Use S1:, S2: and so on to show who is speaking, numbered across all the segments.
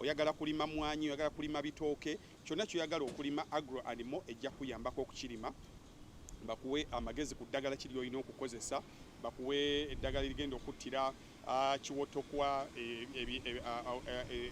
S1: Oyagala kulima mwanyi, oyagala kulima bitooke, kyonna kyoyagala okulima, Agro and More ejja kuyambako okukirima, bakuwe amagezi ku ddagala ki lyolina okukozesa, bakuwe eddagala erigenda okuttira kiwotokwa,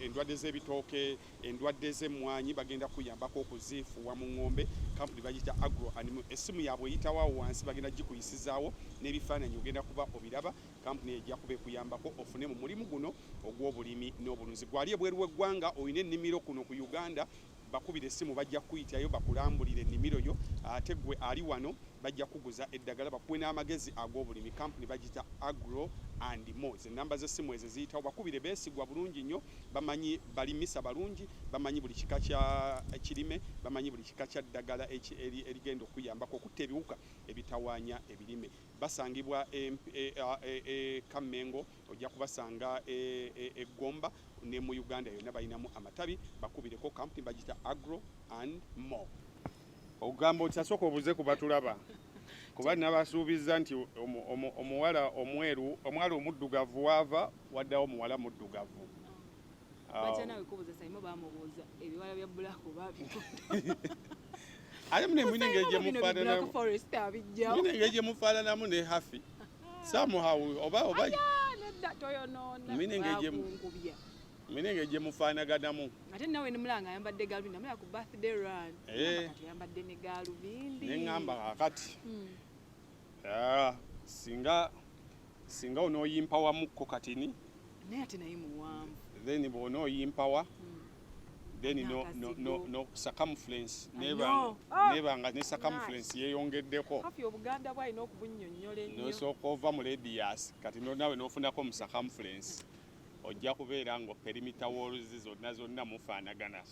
S1: endwadde z'ebitooke, endwadde z'emmwanyi. Bagenda kuyambako okuziifuwa mu ng'ombe. Kampuni bagiyita Agro and More. Essimu yaabwe eyitawo awo wansi, bagenda gikuyisizaawo n'ebifaananyi ogenda kuba obiraba. Kampuni ejja kuba ekuyambako ofune mu mulimu guno ogw'obulimi n'obulunzi. Gwali ebweru w'eggwanga, olina ennimiro kuno ku Uganda, bakubira essimu, bajja kukuyitayo bakulambulire ennimiro yo. Ate gwe ali wano, bajja kuguza eddagala, bakuwe n'amagezi ag'obulimi. Kampuni bagiyita Agro and More. Ennamba z'essimu ezo ziyitawo, bakubire. Beesigwa bulungi nnyo, bamanyi balimisa balungi, bamanyi buli kika kya kirime, bamanyi buli kika kya ddagala erigenda okuyambako okutta ebiwuka ebitawaanya ebirime. Basangibwa e Kammengo, ojja kubasanga e Gomba ne mu Uganda yonna balinamu amatabi. Bakubireko, kampuni bagiyita Agro and More. Ogamba oti asooka obuze ku batulaba, kuba nabasuubiza nti omuwala omweru, omuwala omuddugavu waava waddawo omuwala muddugavu.
S2: Bajja nawe kubuuza Saimo, bamubuuza ebiwala bya black babikunda.
S1: Ate mune mulina engeri gye mufaananamu.
S2: Black forest abijjawo.
S1: Mulina engeri gye mufaananamu ne Hafi somehow, oba
S2: Nedda, toyonoona.
S1: Mulina engeri gye
S2: Bakunkubya.
S1: Mulina engeri gye mufaanaganamu.
S2: Ate nawe nemulanga ayambadde galubindi, namulaba ku birthday run. Kati oyambadde ne galubindi.
S1: Ne ŋŋamba kakati, ah, singa onooyimpawamukko katini.
S2: Naye ate naye muwanvu.
S1: Then bw'onooyimpawa, then no, no, no, no circumference neba
S2: know. Oh!
S1: Neba nga ne circumference yeeyongeddeko.
S2: Hafi obuganda bwalina okubunnyonnyola ennyo.
S1: Nosooka ova mu radius, kati nawe n'ofunako mu circumference, ojja kubeera nga perimeter walls zonna zonna mufaanagana.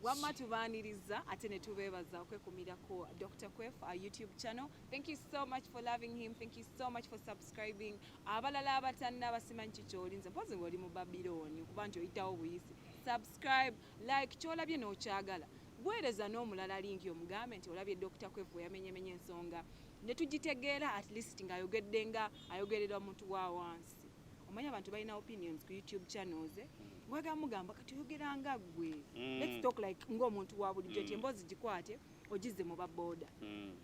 S2: Wamma tubaaniriza ate ne tubeebaza okwekumirako Dr Quef, our YouTube channel. Thank you so much for loving him, thank you so much for subscribing. Abalala abatannaba, simanyi kikyolinze, mpozi ng'oli mu Babilooni, kuba nti oyitawo buyisi. Subscribe, like, kyolabye n'okyagala, gweereza n'omulala link, omugambe nti olabye Dr Quef bwe yamenyemenye ensonga ne tugitegeera, at least ng'ayogedde nga ayogerera omuntu wa wansi. Omanyi abantu balina opinions ku YouTube channels, eh? Ngwagala mugamba kati oyogera nga ggwe. Let's talk like ng'omuntu wa bulijjo, ti emboozi gikwate ogizze mu babooda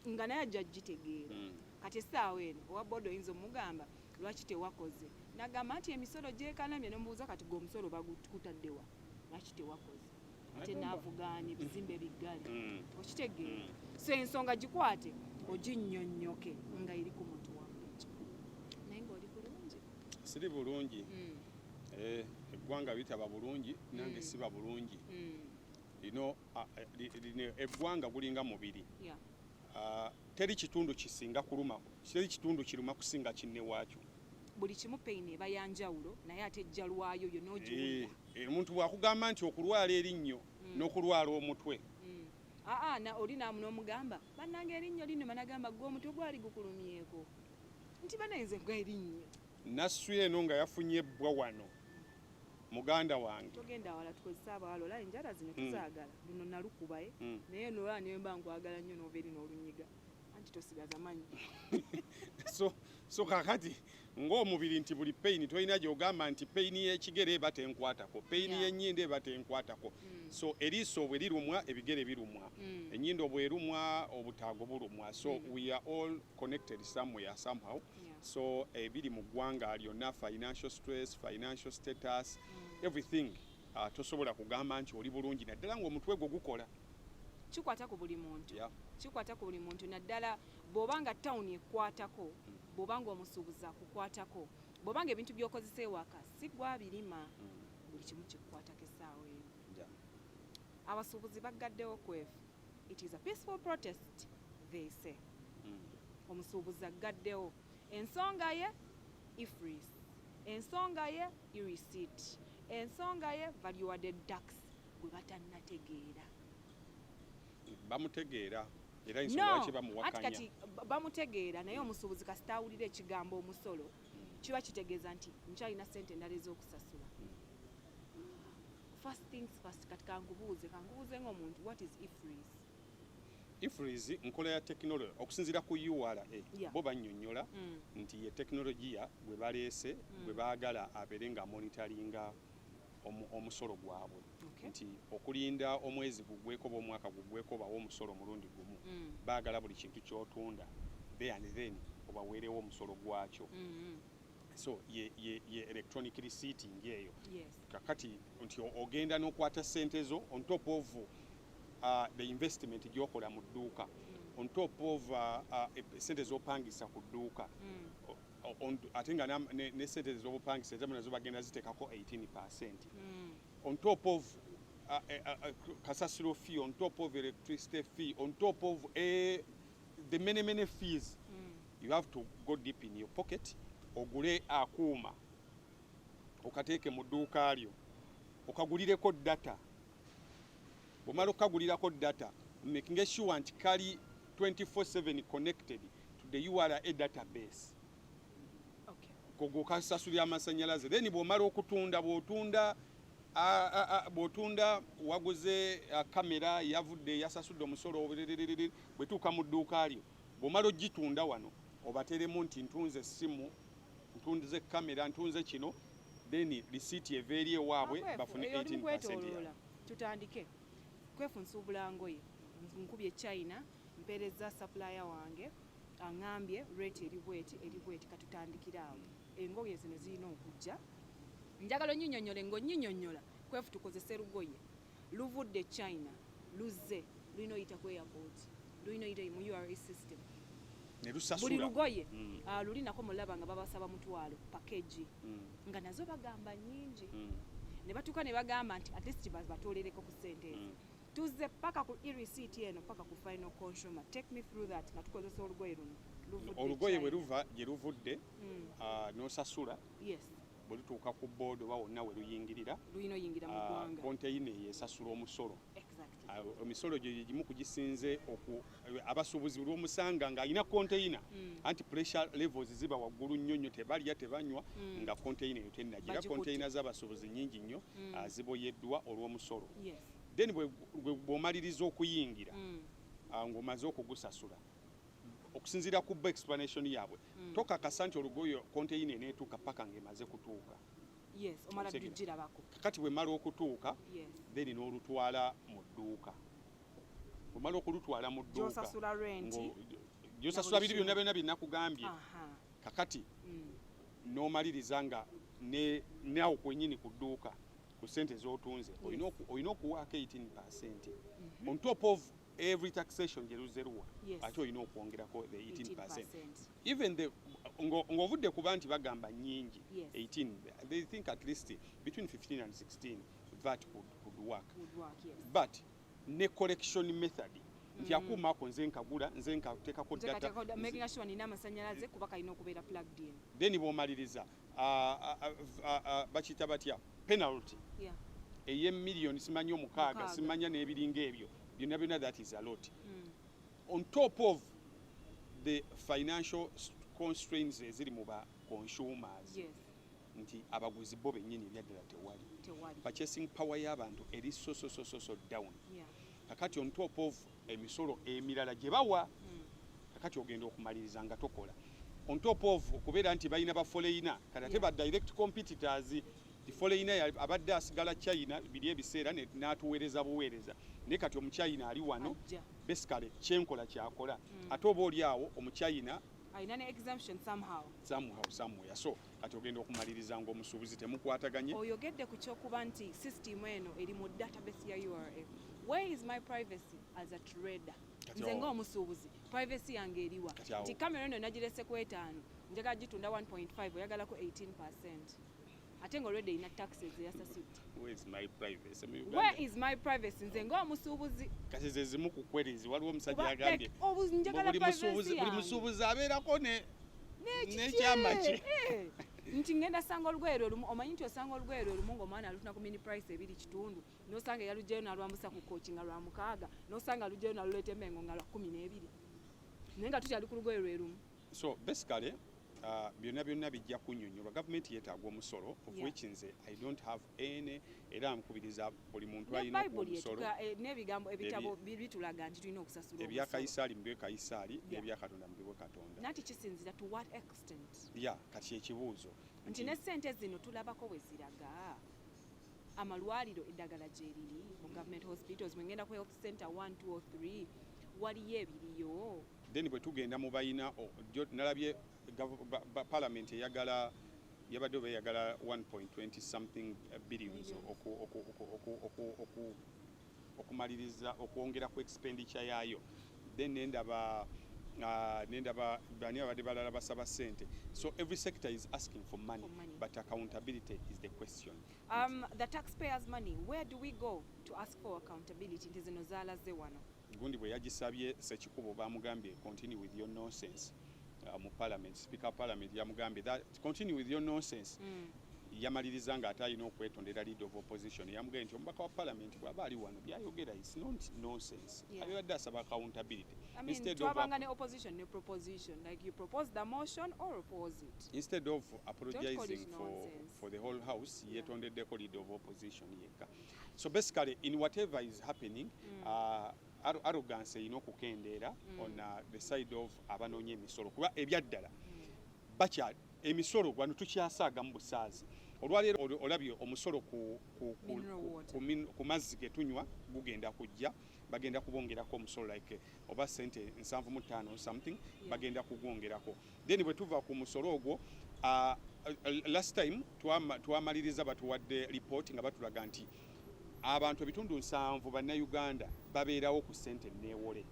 S2: nga naye ajja gitegeera. Kati essaawa eno owa booda oyinza omugamba lwaki tewakoze, nagamba nti emisolo gyekanamye, nomubuuza kati gwe omusolo bagutaddewa, lwaki tewakoze? Ate naavugaanya ebizimbe biggale. Okitegeera? So ensonga gikwate oginnyonnyoke nga eri ku muntu wa bulijjo. Naye ng'oli bulungi?
S1: Siri bulungi. Eh, eggwanga bitaba bulungi, nange siba bulungi. Lino lino eggwanga gulinga mubiri. Ah, teri kitundu kisinga kuluma, teri kitundu kiruma kusinga kinne waakyo.
S2: Buli kimu pain eba ya njawulo, naye ate ejja lwayo yonna ogiwulira.
S1: Eh, omuntu bw'akugamba nti okulwala erinnyo n'okulwala omutwe.
S2: Aa na oli namu n'omugamba bannange erinnyo linnuma, nagamba gwe omutwe gwali gukulumyeko, nti banayinza gwa erinnyo.
S1: Nassu eno nga yafunye ebbwa wano, muganda wange.
S2: Togenda wala, tukozese abawala. Olaba enjala zino tuzaagala, luno nalukuba, eh? Naye nolaba niwe mba nkwagala nnyo n'ova eri n'olunyiga, anti tosigaza manyi.
S1: So kakati ng'omubiri nti buli pain tolina gy'ogamba nti pain y'ekigere eba tenkwatako, pain y'ennyindo eba tenkwatako. So eriiso bwe lirumwa, ebigere birumwa, ennyindo bwerumwa, obutaago bulumwa. So we are all connected somewhere, somehow. So ebiri mu ggwanga lyonna, financial stress, financial status, everything, tosobola kugamba nti oli bulungi, naddala ng'omutwe gwo gukola.
S2: Kikwata ku buli muntu. Kikwata ku buli muntu, naddala bw'oba nga tawuni ekkwatako, bw'oba nga omusuubuzi akukwatako, bw'oba nga ebintu by'okozesa ewaka si gwabirima, buli kimu kikukwatako essaawa eyo. Abasuubuzi baggaddewo kwefu. It is a peaceful protest, they say. Omusuubuzi aggaddewo, ensonga ye EFRIS, ensonga ye e-receipt, ensonga ye value added tax gwe batannategeera.
S1: Bamutegeera, era ensonga
S2: No,
S1: lwaki
S2: ati
S1: bamuwakanya.
S2: Kati bamutegeera, naye omusuubuzi kasita awulira ekigambo omusolo, kiba kitegeeza nti nkyalina sente endala ez'okusasula. First things first, kati kankubuuze ng'omuntu, what is EFRIS?
S1: EFRIS nkola ya tekinologi okusinziira ku URA. Bo bannyonnyola nti ye tekinologiya gwe baleese, gwe baagala abeere nga monitoringa Omusolo gwabwe nti okulinda omwezi gugweko oba omwaka gugweko bawe omusolo omulundi gumu, baagala buli kintu kyotunda there and then obaweerewo omusolo gwakyo. So ye electronic receipting eyo. Kakati nti ogenda n'okwata sente zo on top of the investment gy'okola mu dduuka, on top of sente z'opangisa ku dduuka, ate nga ne sente z'obupangisa ezamu nazo bagenda ziteekako 18% on top of kasasiro fee, on top of electricity fee, on top of the many many fees. You have to go deep in your pocket, ogule akuuma okateeke mu dduuka lyo, okagulireko data. Bw'omala okukagulirako data, making sure nti kali 24/7 connected to the URA database. Kogo kasasulira amasanyalaze. Then bw'omala okutunda, bw'otunda bw'otunda waguze kamera, yavudde yasasudde omusolo, bwetuuka mu dduuka lyo, bw'omala ogitunda wano, obateremu nti ntunze essimu, ntunze kamera, ntunze kino, then risiiti eva eri ewaabwe.
S2: Akwefu,
S1: bafune
S2: eyo oli mu
S1: 18% yaabwe.
S2: Kwetooloola. Tutandike. Kwefu, nsuubula ngoye, nkubye China, mpeereza supplier wange, aŋŋambye rate eri bweti, eri bweti. Katutandikire awo. Engoye zino zirina okujja, njagala onnyinyonnyole. Ng'onnyinyonnyola, Kwefu, tukozese lugoye luvudde China, luzze, lulina oyita ku airport, lulina oyita mu URA system.
S1: Ne
S2: Buli
S1: lusasula.
S2: lugoye luli nako mulaba nga babasaba 500 package, nga nazo bagamba nnyingi. Ne batuuka ne bagamba nti at least batolereko ku ssente ezo. Tuzze paka ku e-receipt eno, paka ku final consumer. Take me through that nga tukozesa olugoye luno luvudde
S1: Olugoye bwe
S2: China.
S1: luva gye luvudde, n'osasula, bwe lutuuka ku border oba wonna we luyingirira,
S2: lulina oyingira mu ggwanga,
S1: konteyina eyo esasula omusolo. Emisolo gye gimu kugisinze abasuubuzi buli omusanga ng'alina konteyina, anti pressure levels ziba waggulu nnyo nnyo, tebalya tebanywa nga konteyina eyo tennagira.
S2: Bagikutte.
S1: Konteyina z'abasuubuzi nnyingi nnyo ziboyeddwa olw'omusolo. Then bw'omaliriza okuyingira, ng'omaze okugusasula, okusinziira ku bo explanation yaabwe, tokakasa nti olugoye konteyina eneetuuka paka ng'emaze kutuuka.
S2: Yes, omala
S1: Otegeera.
S2: Tugirabako.
S1: Kakati bwemala okutuuka, then n'olutwala mu dduuka. Bwemala okulutwala mu dduuka,
S2: gy'osasula renti,
S1: gy'osasula
S2: na
S1: biri
S2: buli
S1: byonna byonna bye nakugambye. Kakati n'omaliriza nga naawe kwennyini ku dduuka, ku ssente z'otunze, olina okuwaako 18% on top of every taxation gye luzze luwa. Ate olina okwongerako the 18%.
S2: 18%.
S1: Even the ng'ovudde kuba nti bagamba nnyingi, 18, they think at least between 15 and 16 that could work.
S2: Would work, yes.
S1: But ne collection method nti akuuma ako nze nkagula, nze nkateekako
S2: Nze
S1: data,
S2: making sure nina amasanyalaze kuba kalina okubeera plugged in.
S1: Then bw'omaliriza, bakiyita batya, penalty ey'emiliyoni simanyi 6,
S2: 6.
S1: simanya n'ebiringa ebyo byonna byonna, that is a lot on top of the financial constraints eziri mu ba consumers, nti abaguzi bo bennyini ebyaddala tewali.
S2: Tewali.
S1: Purchasing power y'abantu eri so so so so so down. Kakati on top of emisolo emirala gye bawa, kakati ogenda okumaliriza nga tokola, on top of okubeera nti balina ba foreigner kati ate ba direct competitors. Ti foreigner abadde asigala China biri ebiseera n'atuweereza buweereza, naye kati omuchina ali wano.
S2: Ajja.
S1: Basically kyenkola kyakola, ate oba oli awo omuchina
S2: alina ne exemption somehow.
S1: Somehow, somewhere. So kati ogenda okumaliriza ng'omusuubuzi temukwataganye.
S2: Oyogedde ku kyokuba nti system eno eri mu database ya URA. Where is my privacy as a trader?
S1: Kati
S2: Nze
S1: awo-
S2: ng'omusuubuzi, privacy yange eriwa?
S1: Kati awo-
S2: Nti kamera eno nagirese ku 5, njagala gitunda 1.5, oyagalako 18, ate nga already erina taxes eyasasudde.
S1: Where is my privacy mu
S2: Where
S1: Uganda?
S2: is my privacy nze ng'omusuubuzi?
S1: Kati ze zimu ku queries. Waliwo omusajja
S2: Kuba,
S1: yagambye
S2: like, njagala
S1: buli
S2: privacy
S1: musuubuzi, buli
S2: yange.
S1: musuubuzi abeerako ne
S2: N'ekikye.
S1: n'ekyama kye.
S2: Eh, nti ngenda sanga olugoye lwe lumu, omanyi nti osanga olugoye lwe lumu ng'omwana alufuna ku mini price 2.5, n'osanga eyalugyayo n'alwambusa ku Kooki nga lwa 6, n'osanga alugyayo n'aluleeta emengo nga lwa 12, naye nga tukyali ku lugoye lwe lumu.
S1: So basically byonna byonna bijja kunnyonnyolwa. Gavumenti yeetaaga omusolo, of which nze I don't have any, era nkubiriza buli muntu
S2: Ne
S1: alina okuwa
S2: Bayibuli
S1: omusolo.
S2: etuga n'ebigambo, ebitabo bitulaga nti tulina okusasula
S1: Ebya
S2: omusolo.
S1: Kayisaali mubiwe Kayisaali, n'ebya Katonda mubiwe Katonda.
S2: Nanti kisinzira to what extent?
S1: Ya, kati ekibuuzo
S2: Nti ne ssente zino tulabako bwe ziraga. Amalwaliro eddagala gyeriri mu government hospitals? Mwengenda ku health center 1, 2 or 3, waliyo ebiriyo?
S1: Then bwe tugenda mu bayina nalabye parliament eyagala, yabadde oba eyagala 1.20 something billions
S2: Billions.
S1: Okumaliriza okwongera ku expenditure yaayo. Then nendaba bani abadde balala basaba sente. So every sector is asking for money,
S2: For money.
S1: But accountability is the question.
S2: The taxpayers' money, where do we go to ask for accountability nti zino zaalaze wano?
S1: Gundi bwe yagisabye Sekikubo, bamugambye, "Continue with your nonsense." Mu parliament, speaker wa parliament yamugambye that, "Continue with your nonsense." Yamaliriza ng'ate alina okwetondera leader of opposition. Yamugambye nti omubaka wa parliament bw'aba ali wano, byayogera is not nonsense. Abadde asaba accountability.
S2: I mean,
S1: Instead of
S2: twabanga ne opposition ne proposition, like you propose the motion or oppose it.
S1: Instead of
S2: Don't call
S1: apologizing
S2: it nonsense.
S1: For the whole house, yetondeddeko leader of opposition yekka. So basically, in whatever is happening, arrogance erina okukendeera on the side of abanoonya emisolo, kuba ebyaddala bakya emisolo wano tukyasaagamu busaazi. Olwaleero olabye omusolo
S2: Mineral water.
S1: ku mazzi ge tunywa gugenda kujja, bagenda kubongerako omusolo like oba sente 75 or something. Bagenda kugwongerako. Then bwe tuva ku musolo ogwo, last time twamaliriza batuwadde report nga batulaga nti abantu 70% bannayuganda babeerawo ku ssente neewole.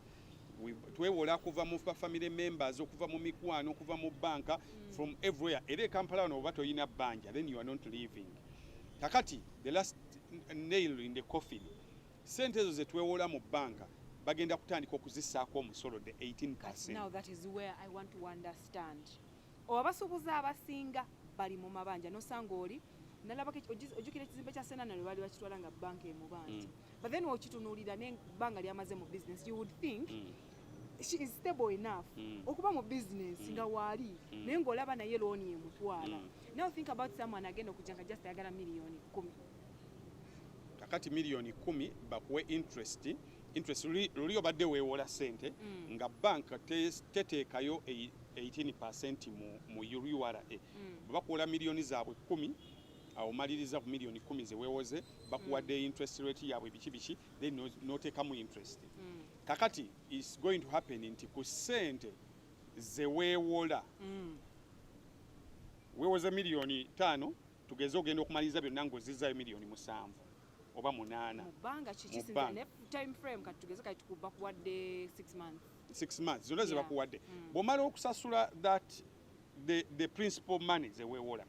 S1: Twewola kuva mu ba family members, okuva mu mikwano, okuva mu banka, from everywhere. Era e Kampala wano oba toyina bbanja, then you are not living. Kakati the last nail in the coffin, sente ezo zetwewola mu banka bagenda kutandika okuzisaako omusolo, the 18.
S2: Kati now that is where I want to understand. Abasuubuzi abasinga bali mu mabanja, nosanga oli nalabako ojjukira ekizimbe kya Senana lwe baali bakitwala nga banka emubanja? But then wokitunuulira nebbanga lyamaze mu business, you would think she is stable enough okuba mu business nga waali, naye ng'olaba naye looni emutwala. Now think about someone agenda okujja nga just ayagala 10 miliyoni.
S1: Kakati 10 miliyoni bakuwe interest luli obadde weewola sente nga banka teteekayo 18% mu URA. Bwe bakuwola miliyoni zaabwe 10, awo omaliriza ku 10 miliyoni ze weewoze, bakuwadde interest rate yaabwe, biki biki, then n'oteekamu interest. Kakati is going to happen nti ku sente ze weewola, weewoze 5 miliyoni, tugeze ogenda okumaliriza byonna ng'ozizaayo 7 miliyoni oba 8.
S2: Mu bbanga kiki?
S1: Mu
S2: Sinza
S1: bbanga.
S2: Ne time frame, kati tugeze kati tukuba kuwadde 6 months.
S1: 6 months zonna ze bakuwadde. Bw'omala okusasula that the principal money ze weewola,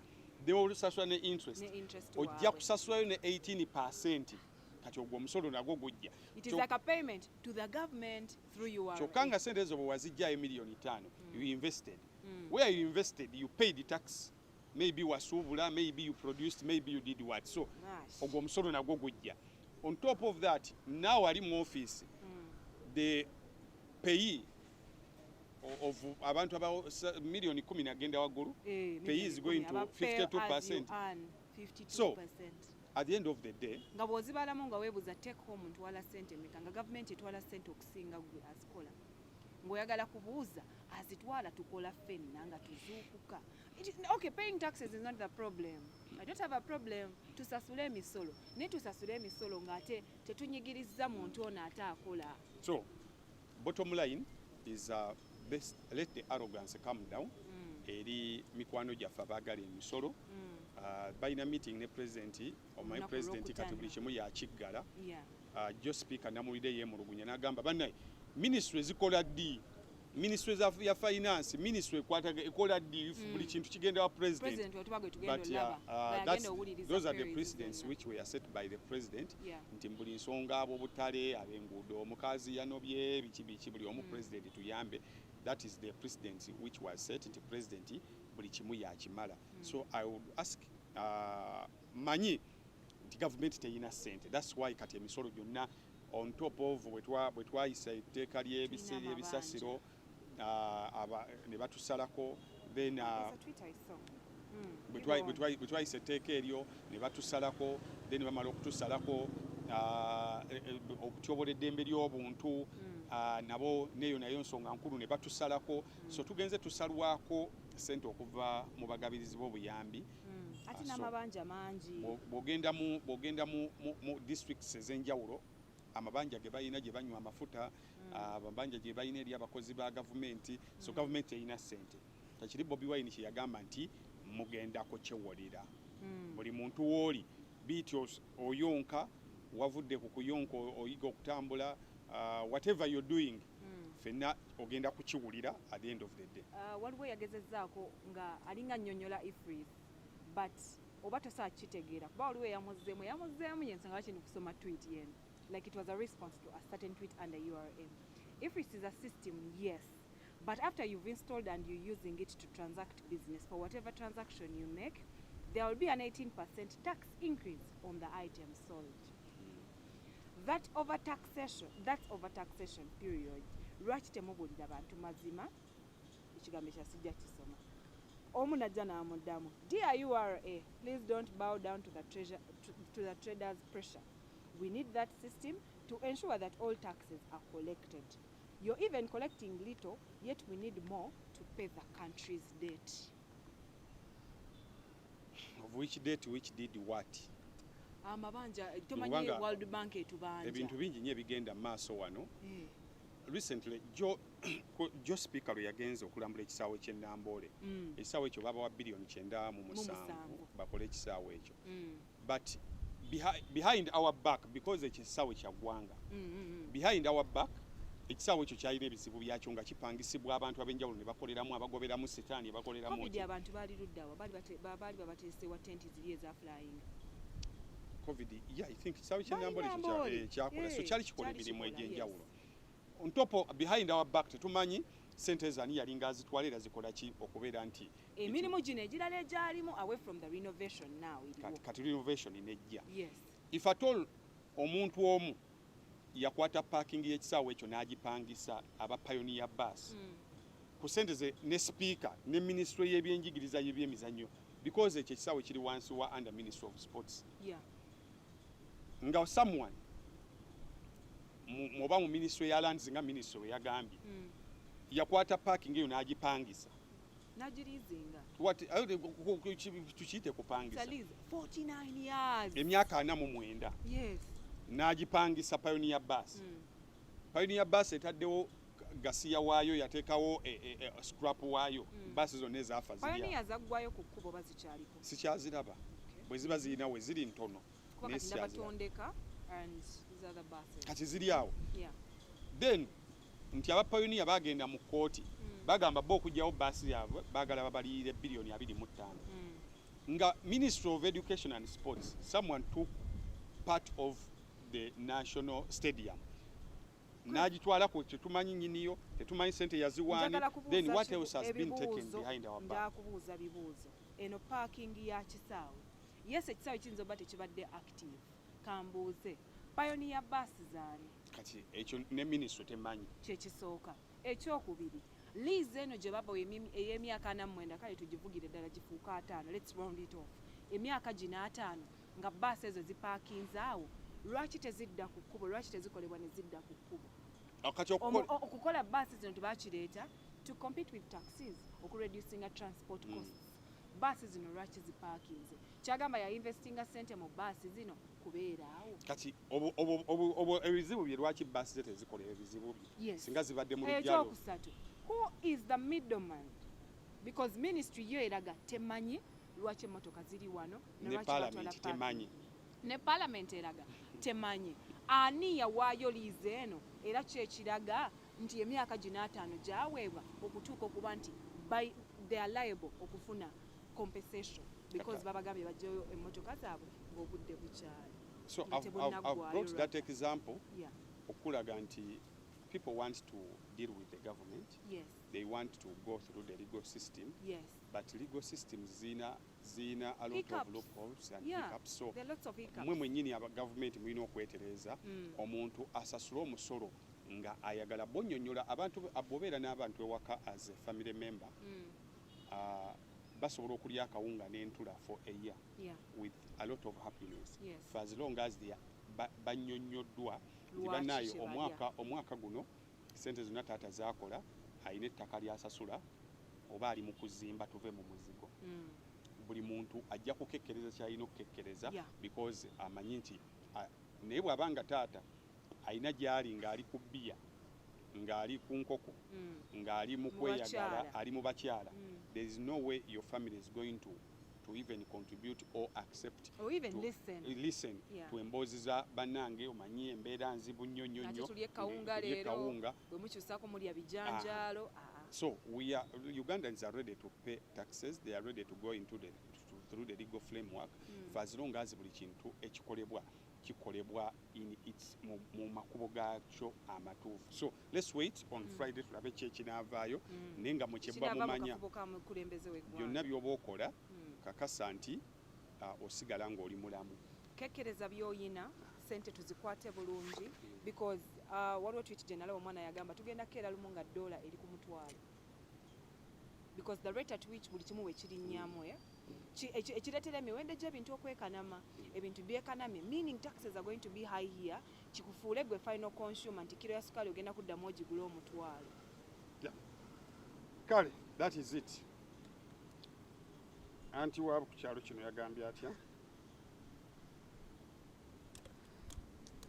S1: osasula ne interest,
S2: Ne interest
S1: ojja
S2: waabwe.
S1: kusasulayo ne 18. Kati ogwo omusolo nagwo gujja.
S2: It is like a payment to the government through URA.
S1: Kyokka nga sente ezo bwe wazijjayo 5 miliyoni, you invested. Where you invested, you paid tax, maybe wasuubula, maybe you produced, maybe you did what. So
S2: Gosh.
S1: ogwo omusolo nagwo gujja. On top of that, naawe ali mu office, the payee of abantu aba 10 miliyoni nagenda waggulu,
S2: Eh,
S1: payee is going to
S2: aba pay as you
S1: 52%.
S2: earn, 52%.
S1: So, at the end of the day,
S2: nga bw'ozibalamu nga weebuuza take home ntwala sente meka, nga gavumenti etwala sente okusinga gwe azikola, ng'oyagala kubuuza azitwala tukola ffenna nga tuzuukuka. Okay, paying taxes is not the problem. I don't have a problem. Tusasule emisolo, naye tusasule emisolo ng'ate tetunyigiriza muntu ono ate akola.
S1: So bottom line is, best let the arrogance come down eri mikwano gyaffe abaagala emisolo. Balina meeting ne president, omanyi
S2: Olunaku
S1: president kati
S2: Lwokutaano.
S1: buli kimu yakiggala. Jo speaker namulidde yeemulugunya n'agamba, bannaye, ministry zikola ddi? Ministry ya finance, ministry ekwata ekola ddi? Buli kintu kigenda wa president.
S2: President wetuba gwe tugenda
S1: But
S2: olaba
S1: those are the precedents which were set by the president, nti buli nsonga, ab'obutale, ab'enguudo, omukazi yanobye, biki biki, buli omu, president tuyambe. That is the precedent which was set, nti president buli kimu yakimala. So I would ask, manyi nti gavumenti teyina ssente, that's why kati emisolo gyonna on top of bwe twayisa etteeka
S2: Tulina
S1: ly'ebisasiro, ne batusalako. Then bwe twayisa etteeka eryo ne batusalako, then bamala okutusalako, okutyobola eddembe ly'obuntu, nabo neyo nayo nsonga nkulu, ne batusalako. So tugenze tusalwako sente okuva mu bagabirizi b'obuyambi.
S2: Ate
S1: So,
S2: n'amabanja mangi.
S1: Bw'ogenda mu districts ez'enjawulo, amabanja ge balina, gye banywa amafuta, amabanja gye balina eri abakozi ba gavumenti. So gavumenti erina ssente. Tekiri Bobi Wine kye yagamba nti mugendako kyewolera buli muntu wooli biiti oyonka, wavudde ku kuyonka, oyiga okutambula, whatever you're doing, ffenna ogenda kukiwulira at the end of the day.
S2: Waliwo yagezezzaako nga alinga nnyonnyola EFRIS, but oba tosobola kukitegeera kuba waliwo eyamuzzeemu yensonga lwaki ndikusoma tweet yeno. Like, it was a response to a certain tweet under URA. EFRIS is a system, yes, but after you've installed and you're using it to transact business, for whatever transaction you make, there will be an 18% tax increase on the item sold. That overtaxation, that's overtaxation, period. Lwaki temubuulira bantu mazima? Ekigambo ekya sijja kisoma. Omu najja n'amuddamu, "Dear URA, please don't bow down to the traders' pressure. We need that system to ensure that all taxes are collected. You're even collecting little, yet we need more to pay the country's debt."
S1: Of which debt? Which did what?
S2: Amabanja tomanyi?
S1: Kubanga
S2: World Bank etubanja.
S1: Ebintu bingi nnyo ebigenda mu maaso wano. Recently jo speaker lwe yagenze okulambula ekisaawe ky'e Namboole, ekisaawe ekyo babawa biliyoni 97
S2: Musanvu.
S1: bakole ekisaawe ekyo. But behind our back, because ekyo ekisaawe kya ggwanga, behind our back ekisaawe ekyo kyalina ebizibu byakyo nga kipangisibwa abantu ab'enjawulo ne bakoleramu, abagoberamu sitaani, abakoleramu
S2: COVID
S1: ki.
S2: Abantu baali luddawa? Baali babateesewa tenti ziri eza flying.
S1: COVID, yeah, I think ekisaawe ky'e
S2: Baali
S1: Namboole ekyo
S2: Namboole.
S1: kyakola. So kyali kikola
S2: Kyali
S1: emirimu
S2: kikola,
S1: egy'enjawulo. On top of, behind our back, tetumanyi sente zani yalinga azitwala era zikola ki okubeera nti
S2: Emirimu gino egirala egyalimu away from the renovation now eriwo.
S1: Kati renovation nejja. If at all omuntu omu yakwata parking y'ekisaawe ekyo n'agipangisa aba Pioneer Bus ku sente ze, ne speaker ne ministry y'ebyenjigiriza, y'ebyemizannyo, because ekyo ekisaawe kiri wansi wa under Ministry of Sports, nga someone oba mu ministry ya lands, nga ministry we yagambye, yakwata parking eyo n'agipangisa.
S2: Nagirizinga.
S1: Tukiyite kupangisa.
S2: It's a lease. 49 years.
S1: Emyaka 49. N'agipangisa Pioneer Bus. Pioneer Bus etaddewo gasiya waayo, yateekawo scrap waayo. Baasi zonna ezaafa ziri awo.
S2: Pioneer zaggwayo ku kkubo, bazikyaliko?
S1: Sikyaziraba. Bwe ziba zirina we ziri ntono,
S2: Kuba
S1: naye
S2: kati ndaba
S1: sikyaziraba.
S2: Tondeka and these other buses.
S1: Kati ziri awo. Then nti aba Pioneer bagenda mu kkooti, bagamba bo okugyawo baasi yaabwe baagala babaliyire biliyoni 25, nga Ministry of Education and Sports, someone took part of the national stadium n'agitwala ku tetumanyi nyiniyo, tetumanyi sente yaziwaani.
S2: Njagala
S1: Then
S2: kubuuza
S1: what else has been taken
S2: ebibuuzo.
S1: behind our back?
S2: Njakubuuza bibuuzo. Eno parking ya kisaawe, yes, ekisaawe kiyinza oba tekibadde active. Kambuuze, Pioneer bus zaani?
S1: Kati ekyo ne ministry temanyi.
S2: Kyekisooka. Ekyokubiri, lease eno gye baba ey'emyaka 49, kale tugivugire ddala gifuuka 50, let's round it off, emyaka gino 50 nga baasi ezo zipaakinze awo, lwaki tezidda ku kkubo? Lwaki tezikolebwa ne zidda ku kkubo?
S1: Kati
S2: Okukola baasi zino tebakireeta to compete with taxis, okureducinga transport costs. Baasi zino lwaki zipaakinze? Kyagamba yainvestinga sente mu baasi zino kubeera awo.
S1: Kati obo ebizibu bye, lwaki baasi ze tezikola ebizibu bye? Singa zibadde mu lujjalo.
S2: Ekyokusatu, who is the middleman? Because ministry yo eraga temanyi lwaki emmotoka ziri wano
S1: Ne
S2: lwaki batwala
S1: parliament
S2: parking.
S1: temanyi.
S2: Ne parliament eraga temanyi ani yawaayo lease eno, era kyekiraga nti emyaka gino 50 gyaweebwa okutuuka okuba nti they are liable okufuna compensation because babagambye bajjayo emmotoka zaabwe ng'obudde bukyali.
S1: So
S2: Nga
S1: I've
S2: tebunaggwayo
S1: brought that
S2: rather.
S1: example okulaga nti people want to deal with the government. They want to go through the legal system, but legal systems zina a lot
S2: Hiccups.
S1: of loopholes and hiccups. So
S2: There are lots of hiccups.
S1: mwe mwennyini aba gavumenti mulina okwetereza. Omuntu asasule omusolo nga ayagala bonnyonnyola abantu. Bw'obeera n'abantu ewaka as a family member, basobola okulya akawunga n'entula for a year with a lot of happiness, for as long as they are bannyonnyoddwa nti
S2: Lwaki
S1: bannaayo
S2: kye balya.
S1: omwaka guno sente zonna taata zakola, alina ettaka lyasasula oba ali mu kuzimba, tuve mu muzigo. Buli muntu ajja kukekkereza kyalina okukekkereza because amanyi nti naye bw'aba nga taata alina gy'ali ng'ali ku bbiya, ng'ali ku nkoko, ng'ali mu
S2: Mu
S1: kweyagala,
S2: bakyala.
S1: ali mu bakyala, there is no way your family is going to even contribute or accept
S2: or even
S1: to
S2: listen,
S1: listen to emboozi za bannange, omanyi embeera nzibu nnyo nnyo
S2: Ate
S1: nnyo.
S2: Tulye kawunga
S1: Tulye
S2: leero.
S1: Kawunga.
S2: Bwe mukyusaako mulya bijanjaalo. Ah.
S1: So we are Ugandans are ready to pay taxes. They are ready to go through the legal framework for as long as buli kintu ekikolebwa kikolebwa in its mu makubo gaakyo amatuufu. So let's wait on Friday tulabe ki ekinaavaayo, naye nga mukyebba
S2: Kinaava mu
S1: mumanya
S2: kafubo ka mukulembeze w'eggwanga.
S1: Byonna by'oba okola, kakasa nti osigala ng'oli mulamu.
S2: Kekkereza by'oyina, sente tuzikwate bulungi, because waliwo tweet gye nalaba, omwana yagamba tugenda kukeera lumu nga dola eri ku 10,000, because the rate at which buli kimu wekirinnyamu, eh? Ekireetera emiwendo gy'ebintu okwekanama, ebintu byekanamye, meaning taxes are going to be high here, kikufuule gwe final consumer nti kiro ya sukaali ogenda kuddamu ogigula 10,000.
S1: Yeah. Kale, that is it. Anti waabo ku kyalo kino yagambye atya?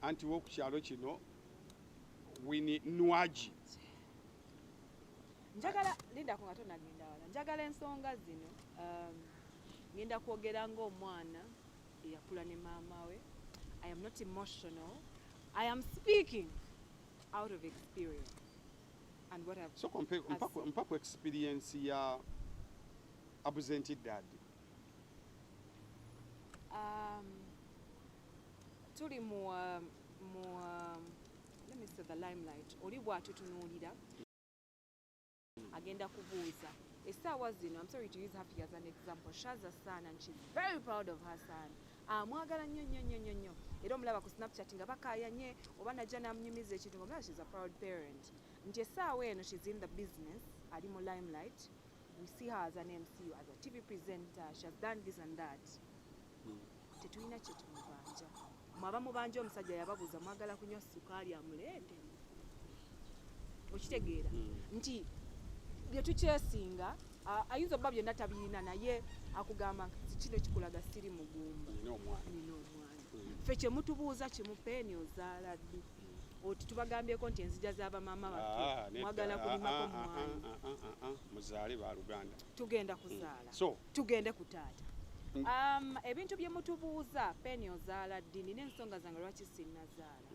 S1: Anti wo ku kyalo kino Wini Nwagi.
S2: Njagala lindako nga tonagenda wala, njagala ensonga zino, ngenda kwogera ng'omwana eyakula ne maama we. I am not emotional. I am speaking out of experience and what I've
S1: So mpa ku experience ya absent dad.
S2: Tuli mu, let me say, the limelight. Oli bw'atutunuulira agenda kubuuza essaawa zino. I'm sorry to use Happy as an example. She has a son and she's very proud of her son. Amwagala nnyo nnyo nnyo nnyo nnyo, era omulaba ku Snapchat nga bakaayanye oba najja n'amunyumiza ekintu, nga omulaba she's a proud parent, nti essaawa eno she's in the business, ali mu limelight. We see her as an MC, as a TV presenter. She has done this and that. Tetulina kye tumubanja. Mwaba mubanja omusajja yababuuza mwagala kunywa sukaali amuleete. Okitegeera nti bye tukyesinga, ayinza obba byonna tabirina, naye akugamba nti kino kikulaga siri mugumba.
S1: Nina omwana.
S2: Nina omwana. Ffe kyemutubuuza kimupeeni ozaala ddi, oti tubagambyeko nti enzija z'abamaama
S1: Ah,
S2: baffe
S1: nedda.
S2: mwagala kulimako
S1: Ah, ah,
S2: mwanyi.
S1: ah, ah, ah, ah. Muzaale baluganda.
S2: Tugenda kuzaala.
S1: So
S2: tugende ku taata. Ebintu bye mutubuuza, peni ozaala ddi, nina ensonga zange lwaki sinnazaala.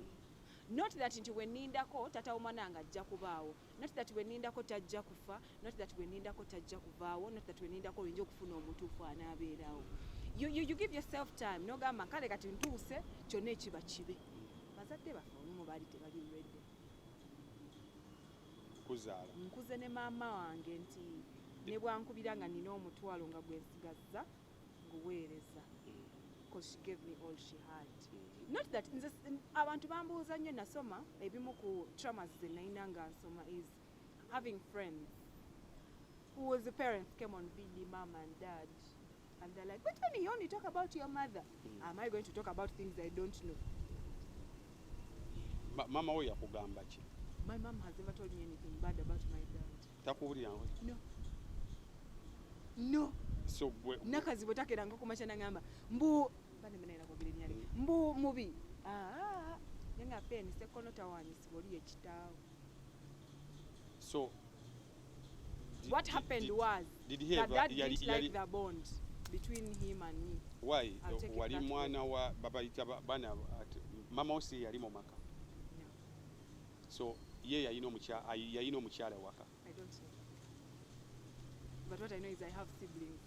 S2: Not that nti wenindako tata w'omwana nga ajja kubaawo, not that wenindako tajja kufa, not that wenindako tajja kuvaawo, not that wenindako oyinza okufuna omutuufu anaabeerawo. You give yourself time nogamba kale kati ntuuse, kyonna ekiba kibe. Bazadde baffe olumu baali tebali ready
S1: Kuzaala.
S2: Nkuze ne maama wange nti ne bwankubira nga nina 10,000 nga gwensigazza nguweereza, because she gave me all she had. Not that nze abantu bambuuza nnyo, nasoma ebimu ku traumas ze nalina nga nsoma is having friends whose parents came on VD, mom and dad, and they're like, "But when you only talk about your mother." Am I going to talk about things I don't know?
S1: Maama we yakugamba ki?
S2: My mom has never told me anything bad about my dad.
S1: Takuwulira?
S2: No.
S1: So gwe
S2: Nakazi bwe takeranga kumakya nagamba mbu banemenera kwogera erinnya lye, mbu mubi. Ah, nenga peni sekono tawanyisibwa oli ekitaawo.
S1: So
S2: What happened was
S1: did he
S2: that
S1: ever
S2: dad didn't like the bond between him and me.
S1: Why?
S2: I'll take it
S1: Wali
S2: that way.
S1: mwana wa babayita baana mama wo si yali mu maka?
S2: No.
S1: So ye yalina omukyala waka?
S2: I don't know, but what I know is I have siblings.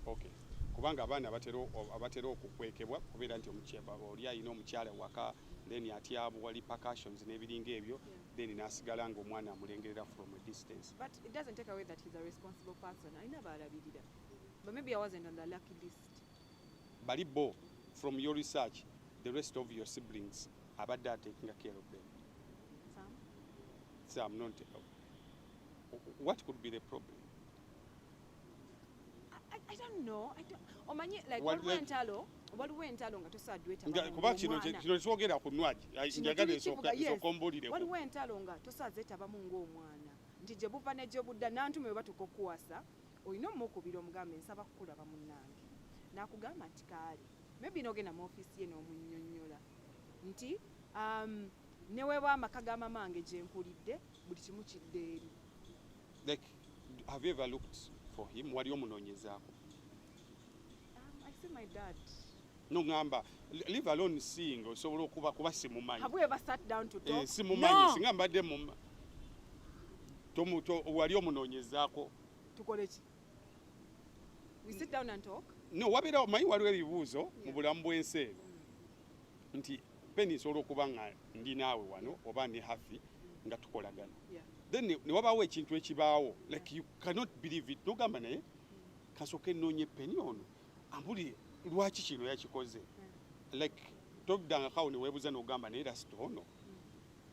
S1: Okay, kubanga abaana abatera okukwekebwa kubeera nti oli alina omukyala waka, then atya repercussions n'ebiringa ebyo, then n'asigala ng'omwana amulengerera from a distance.
S2: But it doesn't take away that he's a responsible person. Alina baalabirira, but maybe I wasn't on the lucky list.
S1: Bali bo, from your research, the rest of your siblings abadde taking care of them?
S2: Some.
S1: Some, not. What could be the problem?
S2: I don't know. I don't, omanyi like waliwo entalo, waliwo entalo nga tosaadweta.
S1: Kuba kino twogera ku Nwagi, njagala ensooka ombuulireko.
S2: Waliwo entalo nga tosazeetabamu ng'omwana, nti gye buva ne gye budda nantume bwe batuuka okuwasa. Olina omukubira omugambe, "Nsaba kukulaba munnange," n'akugamba nti kaale. Maybe n'ogenda mu ofiisi ye n'omunnyonnyola nti neweebwa amaka ga mamange gye nkulidde, buli kimu kidde eri.
S1: Like, have you ever looked for him? Wali omunoonyezaako?
S2: I see my dad.
S1: Noŋŋamba, leave alone seeing, osobola okuba kuba simumanyi.
S2: Have we ever sat down to talk?
S1: Eh, simumanyi.
S2: No.
S1: Singa mbadde wali omunoonyezaako?
S2: Tukole ki? We sit down and talk.
S1: No, wabeera omanyi waliwo ebibuuzo mu bulamu bw'ensi eno nti Penny, nsobola okuba nga ndi naawe wano oba ne Haffy nga tukolagana, then ne wabaawo ekintu ekibaawo, like you cannot believe it, nogamba, "Naye kasooke nnoonye Penny ono ambuli lwaki kino yakikoze." Like toddangakawo ne weebuuza n'ogamba, "Naye rasita ono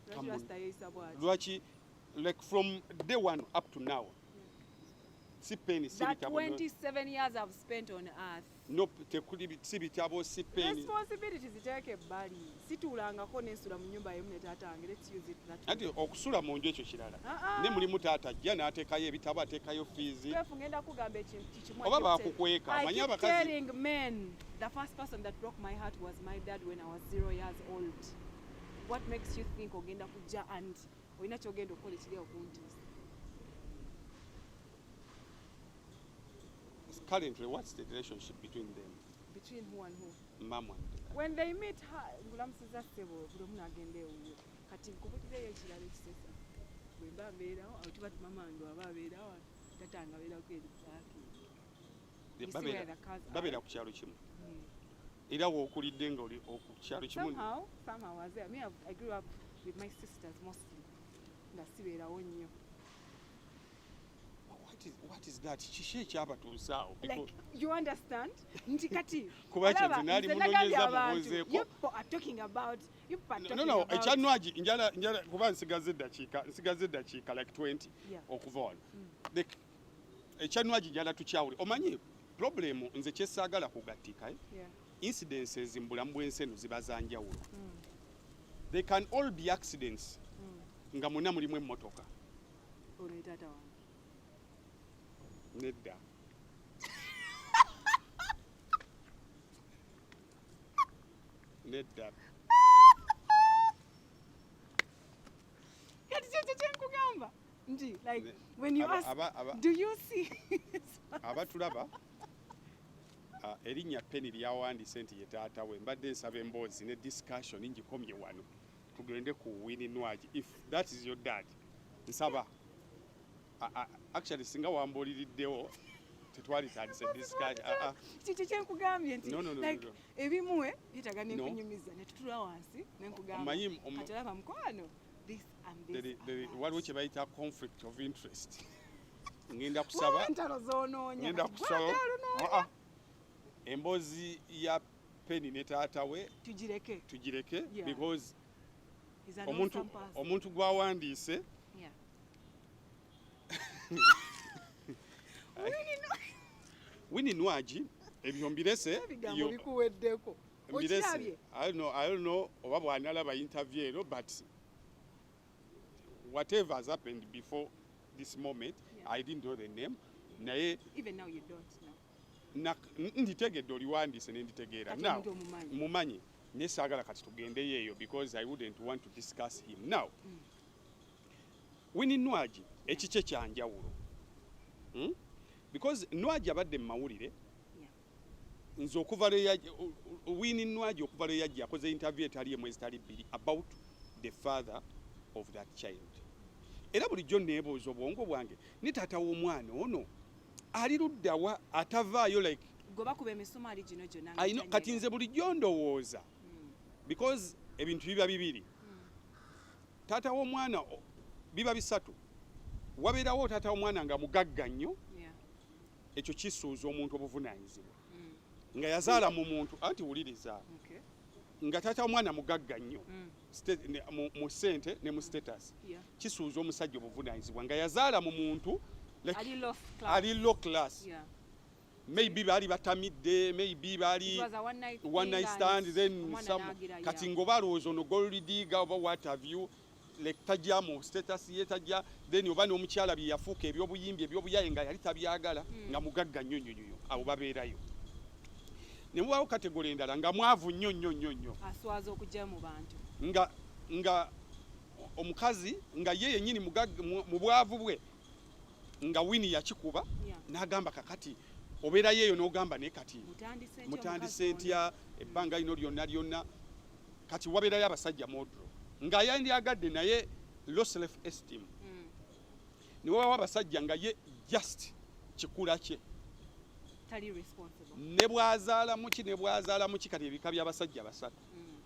S2: Lwaki
S1: Come
S2: Rasta yeeyisa bw'ati?
S1: Lwaki?" Like from day one up to now, si Penny, si
S2: That
S1: bitabo,
S2: 27 years I've spent on earth.
S1: No, tekuli, si bitabo, si Penny.
S2: Responsibility ziteeke ebbali. Situulangako nensula mu nnyumba emu ne taata wange. Let's use it that way.
S1: Anti okusula mu nju ekyo kirala.
S2: Ah, ah.
S1: Ne mulimu taata ajja n'ateekayo ebitabo, ateekayo fees.
S2: Kwefu, ngenda kugamba ekintu kikimu.
S1: Oba bakukweka,
S2: I
S1: amanyi
S2: keep
S1: abakazi-
S2: telling men, the first person that broke my heart was my dad when I was 0 years old. What makes you think ogenda kujja and olina kyogenda okukola ekiri okuntiisa?
S1: Currently, what's the relationship between them?
S2: Between who and who?
S1: Mom and dad.
S2: When they meet her, ngulamusiza ssebo, buli omu n'agenda ewuwe. Kati nkubulireyo ekirala ekisesa, bwe mba mbeerawo awo, tuba mama wange waba abeerawo, tata wange abeerako eri parking. You see where the cars are?
S1: Babeera ku kyalo kimu era wookulidde nga oli ku kyalo kimu?
S2: Somehow I was there. Me, I grew up with my sisters mostly, nga sibeerawo nnyo.
S1: What is that? Kiki ekyabatuusaawo?
S2: Like, you understand nti kati
S1: Kuba kye
S2: olaba,
S1: nze naali
S2: nze nagambye
S1: munoonyeza
S2: abantu,
S1: mubuuzeeko.
S2: you people are talking about, you people are
S1: No,
S2: talking
S1: no,
S2: about
S1: ekyanwagi njala kuba nsigaze eddakiika like 20 okuva wano. Like, ekyanwagi njala tukyawule. Omanyi problem nze kyesaagala kugattika, eh?
S2: Yeah.
S1: Incidences mu bulamu bw'ensi eno ziba za njawulo. They can all be accidents nga mwonna mulimu emmotoka.
S2: Ono ye taata wange.
S1: Nedda, nedda.
S2: Kati kyekyo kyenkugamba nti like when you ask, do you see
S1: Abatulaba, erinnya Penny lyawandiise nti ye taata we, mbadde nsaba emboozi ne discussion ngikomye wano, tugende ku Winnie Nwagi. If that is your dad, nsaba actually singa wambuuliriddewo tetwalitandise discussion. Ah, ah.
S2: Kikyo kyenkugambye nti
S1: No,
S2: like
S1: no.
S2: ebimu byetaaga
S1: No.
S2: nenkunyumiza netutula wansi nenkugamba,
S1: Omanyi
S2: kati olaba mukwano, this and this and that.
S1: Waliwo kye bayita conflict of interest. Ngenda kusaba
S2: Waliwo entalo z'onoonya.
S1: Ngenda
S2: Kati
S1: kusaba
S2: gwagala onoonya.
S1: Ah, ah. Emboozi ya Penny ne taata we
S2: tugireke.
S1: Tugireke because
S2: He's an
S1: omuntu
S2: awesome person.
S1: omuntu gwawandiise Winnie Nwagi, ebyo mbirese.
S2: Ebigambo bikuweddeko.
S1: Mbirese.
S2: Okirabye?
S1: I don't know oba bw'analaba interview eno, but whatever has happened before this moment, I didn't know the name, naye
S2: Even now you don't know.
S1: Nditegedde oliwandiise ne nditegeera.
S2: Kati
S1: Now,
S2: omuntu omumanyi.
S1: Mumanyi, naye saagala kati tugendeyo eyo because I wouldn't want to discuss him now. Winnie Nwagi ekikye kyanjawulo, Because Nwagi abadde mu mawulire. Nze okuva lwe Winnie Nwagi okuva lwe yajja akoze interview etali emu, ezitali bbiri, about the father of that child. Era bulijjo neebuuza obwongo bwange ne taata w'omwana ono ali luddawa atavaayo, like
S2: Gwe bakuba emisumaali gino gyonna nga
S1: I know, kati
S2: tanyega.
S1: Nze bulijjo ndowooza because ebintu biba bibiri, taata w'omwana biba bisatu, wabeerawo taata w'omwana nga mugagga nnyo, ekyo kisuuza omuntu obuvunaanyizibwa nga yazaala mu muntu, anti wuliriza, nga taata w'omwana mugagga nnyo mu ssente ne mu status, kisuuza omusajja obuvunaanyizibwa nga yazaala mu muntu like,
S2: Ali low class.
S1: Ali low class. Maybe baali batamidde, maybe baali
S2: It was a one night
S1: one
S2: thing
S1: night
S2: and
S1: stand, then
S2: omwana
S1: some
S2: n'agira,
S1: kati
S2: yeah.
S1: ng'oba alowooza ono gold digger oba what have you. Like tajja mu status ye, tajja. Then oba n'omukyala bye yafuuka, ebyobuyimbi, ebyobuyaye, nga yali tabyagala, nga mugagga nnyo nnyo nnyo, abo babeerayo. Ne mubaawo category endala nga mwavu nnyo nnyo nnyo nnyo,
S2: aswaza okujja mu bantu,
S1: nga omukazi nga ye yennyini mu bwavu bwe, nga Winnie yakikuba, n'agamba kakati obeerayo eyo n'ogamba naye kati
S2: mutandise ntya
S1: mutandise
S2: omukazi ono?
S1: Ntya ebbanga lino lyonna lyonna? Kati wabeerayo abasajja modro nga yandyagadde naye low self esteem. Ne wabawo abasajja nga ye just kikula kye,
S2: tali responsible.
S1: Ne bw'azaala muki, ne bw'azaala muki. Kati ebika by'abasajja basatu,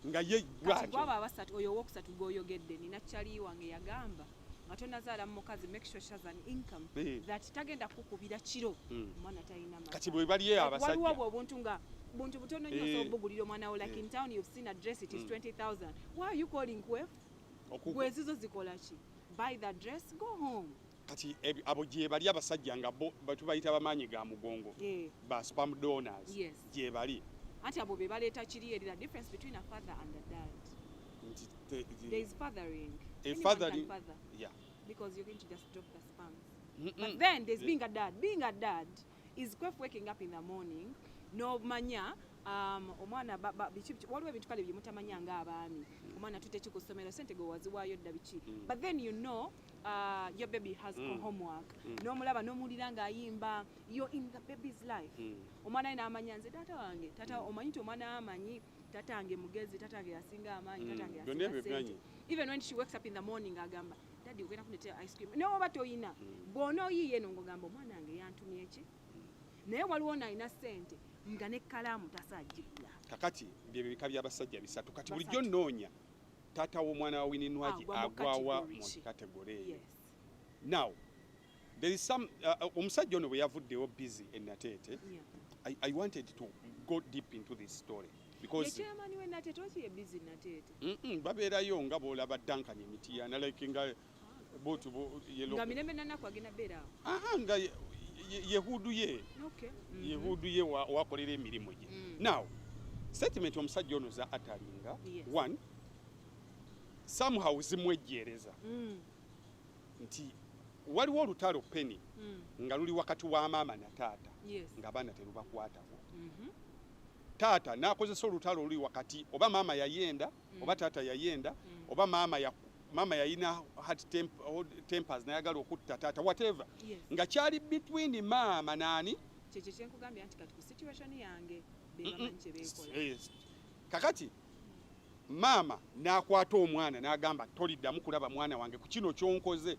S1: nga ye
S2: Kati
S1: bw'atyo.
S2: Gwaba abasatu, oyo owokusatu gw'oyogedde, nina kyali wange yagamba nga tonazaala mu mukazi, make sure she has an income, that tagenda kukubira kiro, omwana talina mata.
S1: Kati bwe baliyo
S2: Like,
S1: abasajja
S2: waliwo obwo obuntu nga buntu butono nnyo, osobola obugulira omwana wo. Like in town you've seen a dress, it is 20,000. Why are you calling Kwef? Gwe ezizo zikola ki? Buy the dress, go home.
S1: Kati abo gye bali abasajja nga bo tubayita bamaanyi ga mugongo, ba sperm donors. Gye bali.
S2: Anti abo be baleeta kiri eri, the difference between a father and a dad.
S1: Nti
S2: There is fathering.
S1: A
S2: Anyone
S1: fathering-
S2: can father because you're going to just drop the sperms. But then there's being a dad. Being a dad is Kwef waking up in the morning n'omanya omwana biki waliwo ebintu kale bye mutamanya ng'abaami, omwana tutte ki ku ssomero, sente gwe waziwaayo dda, biki. But then you know your baby has homework, n'omulaba n'omuwulira ng'ayimba, you're in the baby's life. Omwana ye n'amanya nze taata wange, taata, omanyi nti omwana amanyi taata wange mugezi, taata wange yasinga amaanyi, taata wange
S1: Byonna
S2: yasinga
S1: ebyo
S2: sente.
S1: bimanyi.
S2: Even when she wakes up in the morning agamba, "Daddy, ogenda kundetera ice cream," naye oba toyina, bw'onooyiiya eno ng'ogamba omwana wange yantumye ki. Naye waliwo nalina ssente nga nekkalaamu tasaagigula.
S1: Kakati bye bika by'abasajja bisatu. Kati
S2: Basatu.
S1: bulijjo nnoonya taata w'omwana wa Winnie Nwagi
S2: Agwa mu
S1: agwawa
S2: category
S1: mu
S2: ki?
S1: category eyo.
S2: Yes.
S1: Now there is some omusajja ono bwe yavuddewo busy e Nateete, I wanted to go deep into this story because
S2: Ye chairman we Nateete oki ye busy Nateete?
S1: Babeerayo nga bw'olaba Duncan Emitiyana, like nga botu
S2: Nga Mirembe Nanaku agenda beera awo.
S1: Aha, nga yehudu ye, yehudu ye wakolera emirimu gye. Now statement omusajja ono za atalinga, one, somehow zimwejjeereza nti waliwo olutalo peni nga luli wakati wa maama na taata, ng'abaana terubakwatako. Taata n'akozesa olutalo oluli wakati, oba maama yayenda, oba taata yayenda, oba maama yayina hot tempers nayagala okutta taata, whatever, nga kyali between maama naani.
S2: Kyekyo kyenkugambye nti kati ku situation yange bebamanyi kye beekola.
S1: Yes. Kakati maama n'akwata omwana n'agamba, "Toliddamu kulaba mwana wange ku kino kyonkoze,"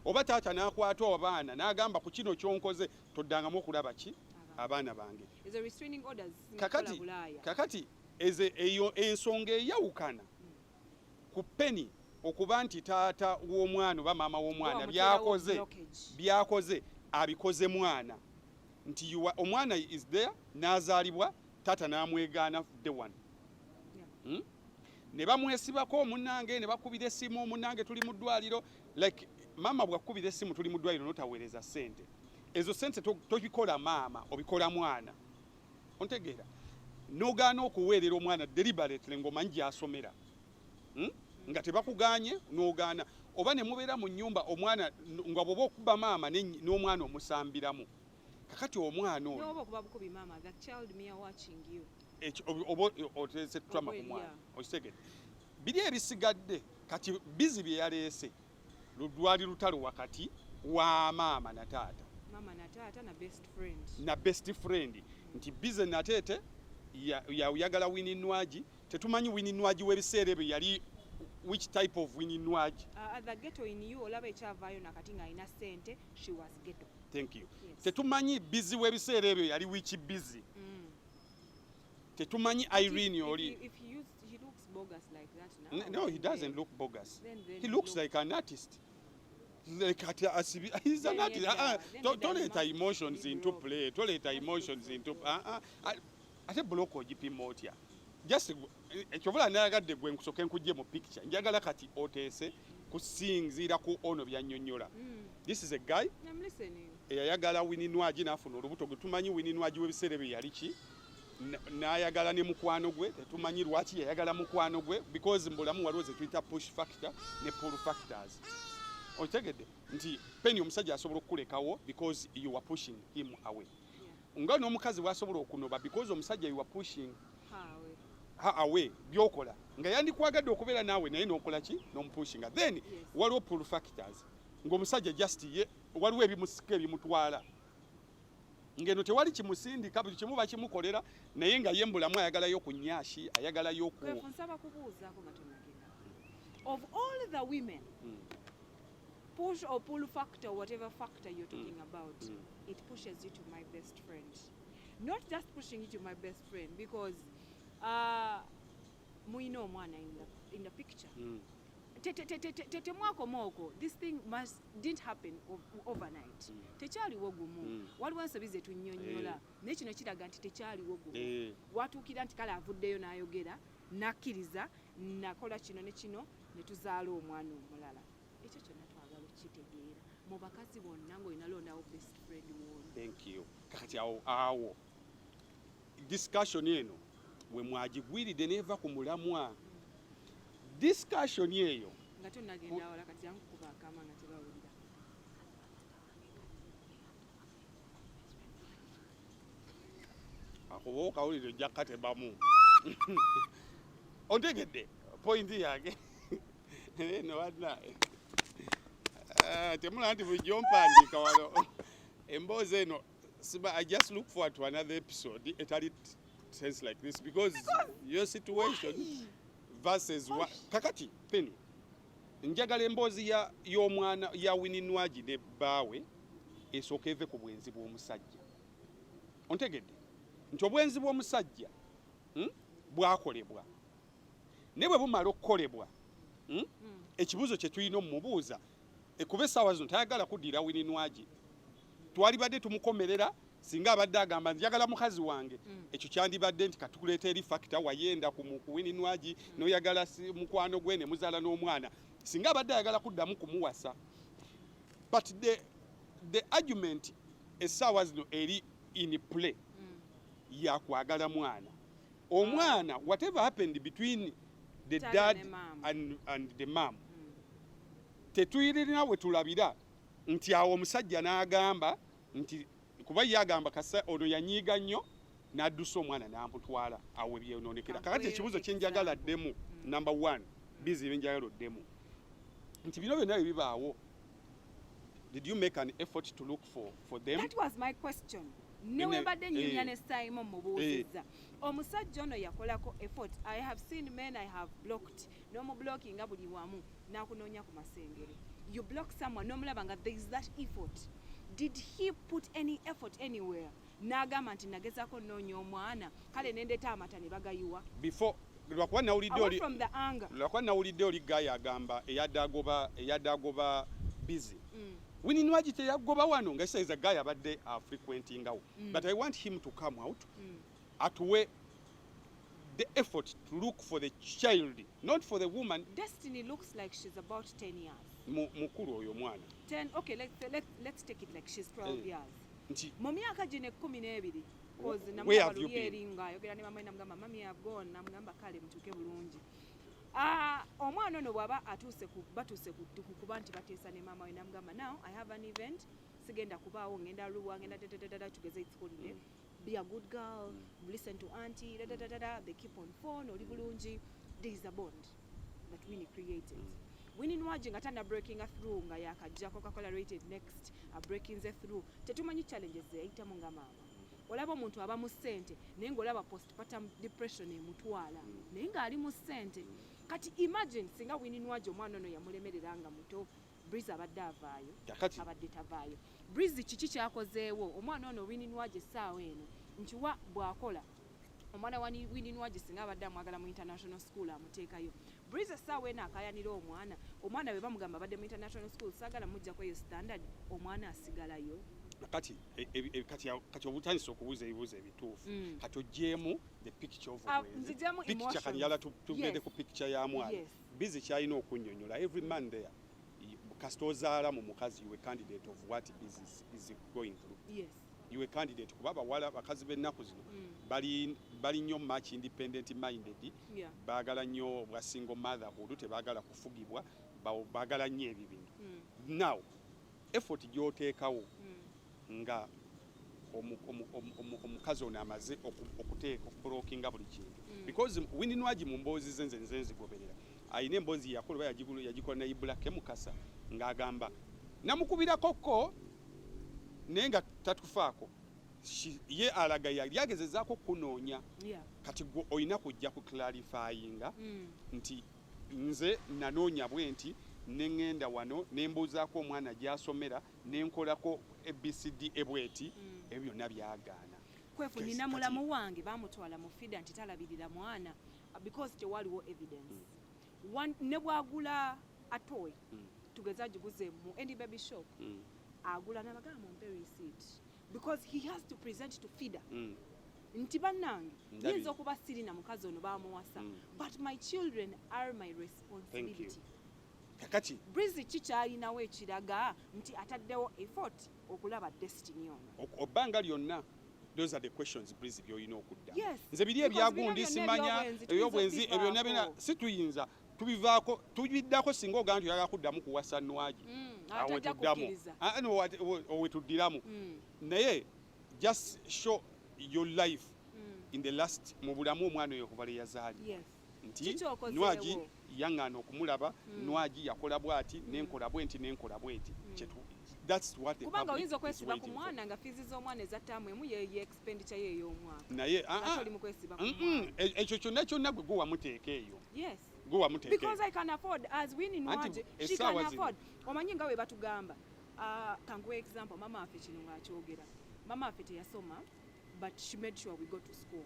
S1: oba taata n'akwata abaana n'agamba, "Ku kino kyonkoze toddangamu okulaba ki abaana bange."
S2: Ezo restraining orders
S1: Kakati
S2: zikola Bulaaya.
S1: Kakati eze eyo ensonga eyawukana ku peni okuba nti taata w'omwana oba maama w'omwana
S2: Wamuteerawo
S1: byakoze,
S2: blockage.
S1: byakoze abikoze mwana, nti omwana is there n'azaalibwa, taata n'amwegaana day one. Ne bamwesibako omunange, ne bakubira essimu, "Omunange tuli mu ddwaliro." Like maama bwakubira essimu, "Tuli mu ddwaliro," notaweereza ssente, ezo ssente tobikola maama, obikola mwana. Ontegeera? Nogaana okuweerera omwana deliberately ng'omanyi gy'asomera, Nga tebakuganye n'ogaana, oba ne mubeera mu nnyumba omwana nga bw'oba okuba maama n'omwana omusambiramu. Kakati omwana ono
S2: N'oba okuba bukubi maama, the child mere watching you.
S1: Ekyo oba oteese trauma ku
S2: Oba
S1: mwana. Okitegedde? Biri ebisigadde kati bizi bye yaleese lwali lutalo wakati wa maama na taata.
S2: Maama na taata na best friend.
S1: Na best friend, nti bize Nateete yayagala Winnie Nwagi. Tetumanyi Winnie Nwagi w'ebiseera ebyo yali which type of Winnie Nwagi.
S2: The ghetto in you, olaba ekyavaayo nakati ng'alina ssente, she was ghetto.
S1: Thank you.
S2: Yes.
S1: Tetumanyi busy w'ebiseera ebyo yali which busy. Tetumanyi Irene oli.
S2: If he used, he looks bogus like that now.
S1: No, he
S2: Then
S1: doesn't
S2: then
S1: look bogus.
S2: Then
S1: He
S2: he
S1: looks
S2: looks
S1: like an artist. Like asibi, he's an
S2: Then
S1: artist.
S2: yedda, then yedda
S1: Toleeta
S2: must
S1: emotions
S2: be
S1: into
S2: broke.
S1: play. Toleeta
S2: Must
S1: emotions
S2: look so
S1: into
S2: broke.
S1: Ate block ogipima otya? Just ekyobula nayagadde gwe nkusooke nkujje mu picture. Njagala kati oteese kusinziira ku ono byannyonnyola. This is a guy
S2: I'm listening.
S1: eyayagala Winnie Nwagi n'afuna olubuto gwe tumanyi Winnie Nwagi w'ebiseera ebyo yali ki? N'ayagala ne mukwano gwe. Tetumanyi lwaki yayagala mukwano gwe, because mu bulamu waliwo ze tuyita push factor ne pull factors. Okitegedde nti Penny, omusajja asobola okukulekawo because you are pushing him away, nga n'omukazi bw'asobola okunoba because omusajja you are pushing her away. Byokola nga yandikwagadde okubeera naawe, naye n'okola ki? N'omupushinga. Then waliwo pull factors, ng'omusajja just ye waliwo ebimusika ebimutwala, ngeno tewali kimusindika, buli kimu bakimukolera, naye nga ye mbulamu ayagalayo ku nyashi, ayagalayo ku
S2: Kwefu, nsaba kubuuzaako nga tonagenda. Of all the women, push or pull factor, whatever factor you're talking about, it pushes you to my best friend. Not just pushing you to my best friend, because muyina omwana in the picture. Temwakoma okwo. This thing must didn't happen overnight. Tekyaliwo gumu. Waliwo ensobi zetunnyonnyola, naye kino kiraga nti tekyaliwo gumu. Watuukira nti kale avuddeyo n'ayogera, nakkiriza, nakola kino ne kino, ne tuzaala omwana omulala. Ekyo kyonna twagala okukitegeera. Mu bakazi bonna ng'olina londawo best friend woono.
S1: Thank you. Kakati awo discussion eno we mwagigwiridde neeva ku mulamwa, discussion eyo.
S2: Nga tonnagenda wala, kati jangu kuba akama nga tebawulira.
S1: Akuba okawulire, ojja katebamu. Ontegedde point yange eno? Banna, temulaba nti bulijjo mpandiika wano emboozi eno? Siba, I just look forward to another episode etali sense like this, because your situation versus kakati Penny, njagala emboozi ya y'omwana ya Winnie Nwagi ne bbaawe esooka eve ku bwenzi bw'omusajja. Ontegedde nti obwenzi bw'omusajja, bwakolebwa, naye bwe bumala okukolebwa, Ekibuuzo kye tulina omumubuuza, kuba essaawa zino tayagala kuddira Winnie Nwagi. Twalibadde tumukomerera singa abadde agamba njagala mukazi wange. Ekyo kyandibadde nti katukuleeta eri factor wayenda ku Winnie Nwagi, n'oyagala mukwano gwe, ne muzaala n'omwana, singa abadde ayagala kuddamu kumuwasa. But the argument essaawa zino eri in play yakwagala mwana, omwana. Whatever happened between the
S2: Taata
S1: dad
S2: ne maama.
S1: and the mom, tetuyirina we tulabira nti awo omusajja n'agamba nti, kuba ye agamba kasa ono yanyiiga nnyo n'addusa omwana n'amutwala, awo byononekera. Kakati
S2: Kankweyo
S1: ekibuuzo kye njagala
S2: example.
S1: ddemu, number one, bizi byenjagala oddemu nti bino byonna bye bibaawo, did you make an effort to look for them?
S2: That was my question. Ne wembadde nyumya ne Simon, mubuuzizza omusajja ono yakolako effort. I have seen men I have blocked, n'omublockinga buli wamu, n'akunoonya ku masengere. You block someone, n'omulaba nga there is that effort. Did he put any effort anywhere n'agamba nti nagezaako nnoonya omwana, kale nendeeta amata ne bagayiwa?
S1: Before, lwakuba nawulidde
S2: Away
S1: oli
S2: from the anger.
S1: Lwakuba nawulidde oli guy agamba eyadde agoba Busy. Winnie Nwagi teyagoba wano nga kisaiza guy abadde frequentingawo. But I want him to come out atuwe the effort to look for the child, not for the woman.
S2: Destiny looks like she's about 10 years.
S1: Mukulu oyo omwana.
S2: 10, okay, let's take it like she's 12 years.
S1: Nti
S2: mu myaka gino 12, cause
S1: Where
S2: namulaba
S1: have you
S2: luli
S1: been?
S2: eri ng'ayogera ne mama we, namugamba, "Mami, have gone." Namugamba, "Kale mutuuke bulungi." Ah, omwana ono bw'aba atuuse ku batuuse ku kuba nti bateesa ne maama we, namugamba, "Now I have an event, sigenda kubaawo, ngenda luwa, ngenda dadadada." Tugeze it's holiday. "Be a good girl, listen to auntie," dadadada. They keep on phone, "Oli bulungi?" There is a bond that Winnie created. Winnie Nwagi nga tana breaking through, nga yakajja Coca-Cola Rated next, a breaking through, tetumanyi challenges ze yayitamu nga maama. Olaba omuntu aba mu ssente, naye ng'olaba postpartum depression emutwala, naye ng'ali mu ssente. Kati imagine singa Winnie Nwagi omwana ono yamulemerera nga muto, Breeze abadde avaayo?
S1: Kakati
S2: Abadde tavaayo. Breeze kiki kyakozeewo omwana ono Winnie Nwagi essaawa eno? Nkiwa bw'akola omwana wa Winnie Nwagi, singa abadde amwagala mu international school amuteekayo. Breeze essaawa eno akayanira omwana. Omwana bwe bamugamba abadde mu international school, saagala mujjako eyo standard, omwana asigalayo.
S1: Kati kati obutandise okubuuza ebibuuzo ebituufu. Kati ogyemu the picture of
S2: Ah,
S1: obwenzi.
S2: nzigyemu
S1: Picture
S2: emotions.
S1: kati njala tugende ku picture ya mwana. Busy kyalina okunnyonnyola, every man there, kasita ozaala mu mukazi, you a candidate of what Busy is going through. You a candidate, kuba abawala, bakazi b'ennaku zino bali nnyo much independent minded. Baagala nnyo obwa single motherhood, tebaagala kufugibwa, baagala nnyo ebyo bintu. Now effort gy'oteekawo nga omukazi ono amaze okuteeka okublockinga buli kintu, because Winnie Nwagi mu mboozi ze, nze nzigoberera, ayina emboozi yakola oba yagikola ne Ibula Mukasa, ng'agamba namukubirako ko naye nga tatufaako. Ye alaga yali agezezaako kunoonya. Kati gwe olina kujja ku clarifyinga nti nze nanoonya bwe nti, ne ŋŋenda wano ne mbuuzaako omwana gy'asomera, ne nkolako ABCD ebweti. Ebyo byonna byagaana.
S2: Kwefu nina mulamu wange bamutwala mu FIDA nti talabirira mwana because tewaliwo evidence. Ne bwagula a toy, tugeze agiguze mu any baby shop, agula nabagamba mumpe receipt because he has to present to FIDA nti bannange,
S1: Ndabye.
S2: nyinza okuba sirina mukazi ono bamuwasa, but my children are my responsibility.
S1: Kakati
S2: Breezy kikyalinawo ekiraga nti ataddewo effort okulaba Destiny ono?
S1: Obbanga lyonna, those are the questions, Breezy, byolina okuddamu.
S2: Yes.
S1: Nze biri
S2: Because
S1: ebyagundi
S2: bino byonna
S1: simanya
S2: ebyobwenzi tuyinza
S1: ebyobwenzi ebyo byonna byonna
S2: okubivaako.
S1: si tuyinza tubivaako, tubiddako singa ogamba nti oyagala kuddamu kuwasa Nwagi. Awo
S2: Atajja
S1: wetuddiramu.
S2: kukkiriza.
S1: Ah, no, wetuddiramu. Naye just show your life in the last, mu bulamu omwana oyo okuva lwe yazaalibwa, nti
S2: Kikyokozeewo.
S1: Nwagi yaŋŋaana okumulaba, Nwagi yakola bw'ati, nenkola bwe nti, nenkola bweti. That's what the
S2: Kubanga
S1: public
S2: oyinza
S1: is
S2: okwesiba ku
S1: waiting for.
S2: mwana nga fees z'omwana eza ttaamu emu ye expenditure ye ey'omwaka.
S1: Naye
S2: Ate oli mu kwesiba ku mwana.
S1: Ekyo kyonna kyonna gwe wamuteeka eyo.
S2: Yes.
S1: Gwe wamuteeka
S2: Because
S1: eyo.
S2: I can afford as Winnie
S1: Anti
S2: Nwagi, she
S1: essaawa
S2: can
S1: zino.
S2: afford. Omanyi nga we batugamba, kankuwe example, mama waffe kino ng'akyogera. Mama waffe teyasoma, but she made sure we go to school.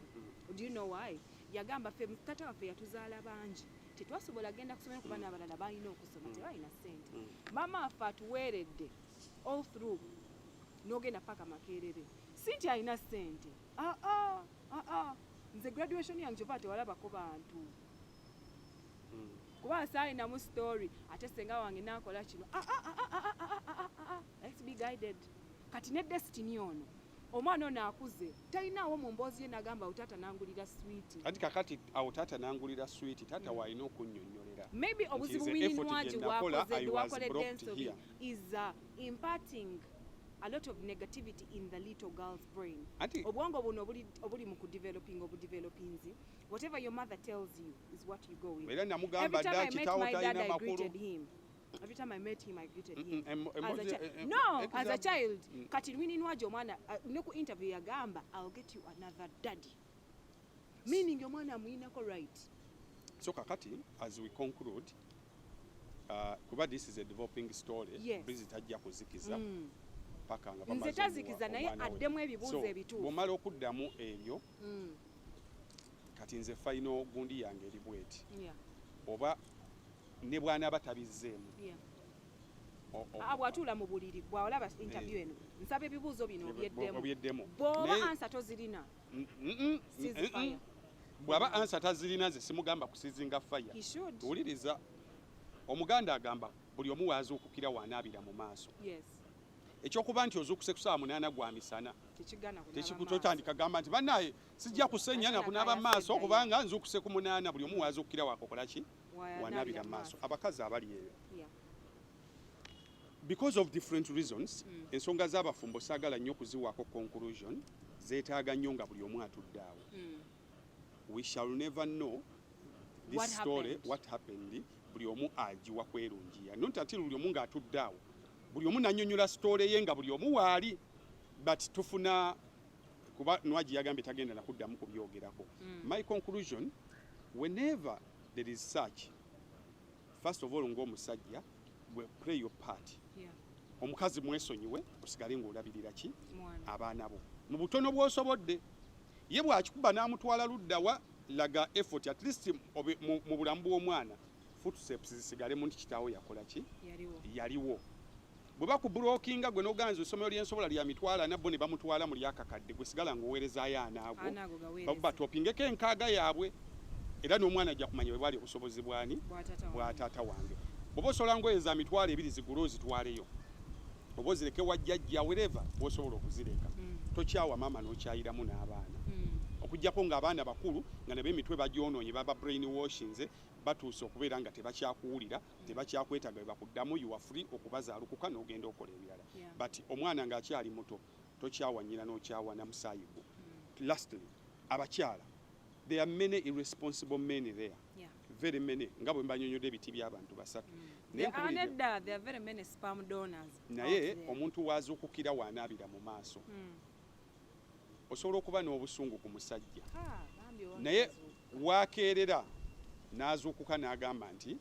S2: Do you know why? Yagamba ffe tata waffe yatuzaala bangi, tetwasobola genda kusomera kuba n'abalala balina okusoma, tebalina ssente. Mama waffe atuweeredde all through n'ogenda paka Makerere, si nti alina ssente. Ah, ah, ah, ah. Nze graduation yange kyova tewalabako bantu, kuba saalinamu story ate senga wange nakola kino. Ah, ah, ah, ah, ah, ah, ah, ah, ah. Let's be guided. Kati ne Destiny ono, omwana ono akuze, talinaawo mu mboozi ye nagamba awo taata nangulira swiiti.
S1: Anti kakati awo taata nangulira swiiti, taata waalina okunnyonnyolera
S2: Maybe
S1: nti
S2: obuzibu
S1: nze
S2: Winnie
S1: effort
S2: Nwagi
S1: gye nakola, I was
S2: wakoledde
S1: blocked
S2: ensobi
S1: here.
S2: is imparting a lot of negativity in the little girl's brain.
S1: Anti
S2: Obwongo buno obuli mu kudeveloping obudevelopinzi, whatever your mother tells you is what you go with.
S1: Era namugamba
S2: Every time
S1: dda
S2: I met
S1: kitaawo
S2: my dad,
S1: talina
S2: I
S1: makulu.
S2: greeted him. Every time I met him, I greeted him. As a No, as a child. Kati Winnie Nwagi omwana ne ku interview yagamba, "I'll get you another daddy," meaning omwana amuyinako right.
S1: So kakati as we conclude, kuba this is a developing story, Breezy tajja kuzikiza paka nga
S2: Nze
S1: bamaze
S2: tazikiza,
S1: omuwa
S2: naye
S1: omwana we.
S2: addemu ebibuuzo
S1: So,
S2: ebituufu.
S1: bw'omala okuddamu ebyo, kati nze final gundi yange eri bweti, oba ne bw'anaaba tabizzeemu,
S2: Ah, bw'atuula mu buliri bw'olaba interview eno, nsaba ebibuuzo bino obyeddemu.
S1: Obyeddemu.
S2: Bw'oba answer tozirina, cease fire.
S1: Bw'aba answer tazirina, nze simugamba kuceasinga fire.
S2: He should.
S1: Wuliriza, Omuganda agamba buli omu waazuukukira wanaabira mu maaso. Ekyokuba nti ozuukuse ku saawa 8 gwa misana,
S2: Tekigaana kunaaba maaso.
S1: Totandika gamba nti bannaye sijja kusenya na
S2: Ate
S1: kunaaba
S2: nakaya
S1: maaso,
S2: seddayo.
S1: kubanga nzuukuse ku 8. Buli omu waazuukukira wakokola ki?
S2: Wanaabira
S1: Wanaabira mu
S2: mu
S1: maaso.
S2: maaso.
S1: Abakazi abali eyo, because of different reasons, ensonga z'abafumbo saagala nnyo okuziwaako conclusion, zeetaaga nnyo nga buli omu atudde awo. We shall never know this
S2: What
S1: story,
S2: happened?
S1: what happened. Buli omu agiwa kwerungiya, not until buli omu ng'atudde awo, buli omu nannyonnyola story ye nga buli omu waali. But tufuna kuba Nwagi yagambye tagenda nakuddamu kubyogerako. My conclusion, whenever there is such, first of all, ng'omusajja gwe play your part. Omukazi mwesonyiwe, osigale ng'olabirira ki?
S2: Mwana.
S1: Abaana bo mu butono bw'osobodde. Ye bw'akikuba n'amutwala luddawa, laga effort at least mu bulamu bw'omwana, footsteps zisigalemu nti kitaawo yakola ki?
S2: Yaliwo.
S1: Yaliwo. Bwe bakublockinga gwe n'oganza essomero ly'ensobola lya 40,000, bo ne bamutwala mu lyakakadde, gwe sigala ng'oweerezaayo anaago.
S2: Anaago gaweereze.
S1: Batopingeko enkaaga yaabwe, era n'omwana ajja kumanya bwe bwali obusobozi bwani?
S2: Bwa taata wange.
S1: Bwa taata wange. Bw'oba osobola ngoye za 20,000, zigule ozitwaleyo, oba ozireke wajjajja, wherever bw'osobola okuzireka. Tokyawa maama n'okyayiramu n'abaana, okuggyako ng'abaana bakulu nga nabo emitwe bagyonoonye, baba brain washinze, batuuse okubeera nga tebakyakuwulira, tebakyakwetaaga, bwe bakuddamu you are free okubazaalukuka n'ogenda okola ebirala. But omwana ng'akyali muto, tokyawa nnyina n'okyawa na musaayi gwo. Lastly, abakyala, there are many irresponsible men there, very many, nga bwe mbanyonyodde ebiti by'abantu basatu. Naye nkubulidde-
S2: Nedda, there are very many sperm donors
S1: Naye
S2: out there.
S1: omuntu waazuukukira waanaabira mu maaso. Osobola okuba n'obusungu ku musajja,
S2: Ha, bambi owange
S1: naye
S2: azuukuka.
S1: wakeerera n'azuukuka n'agamba nti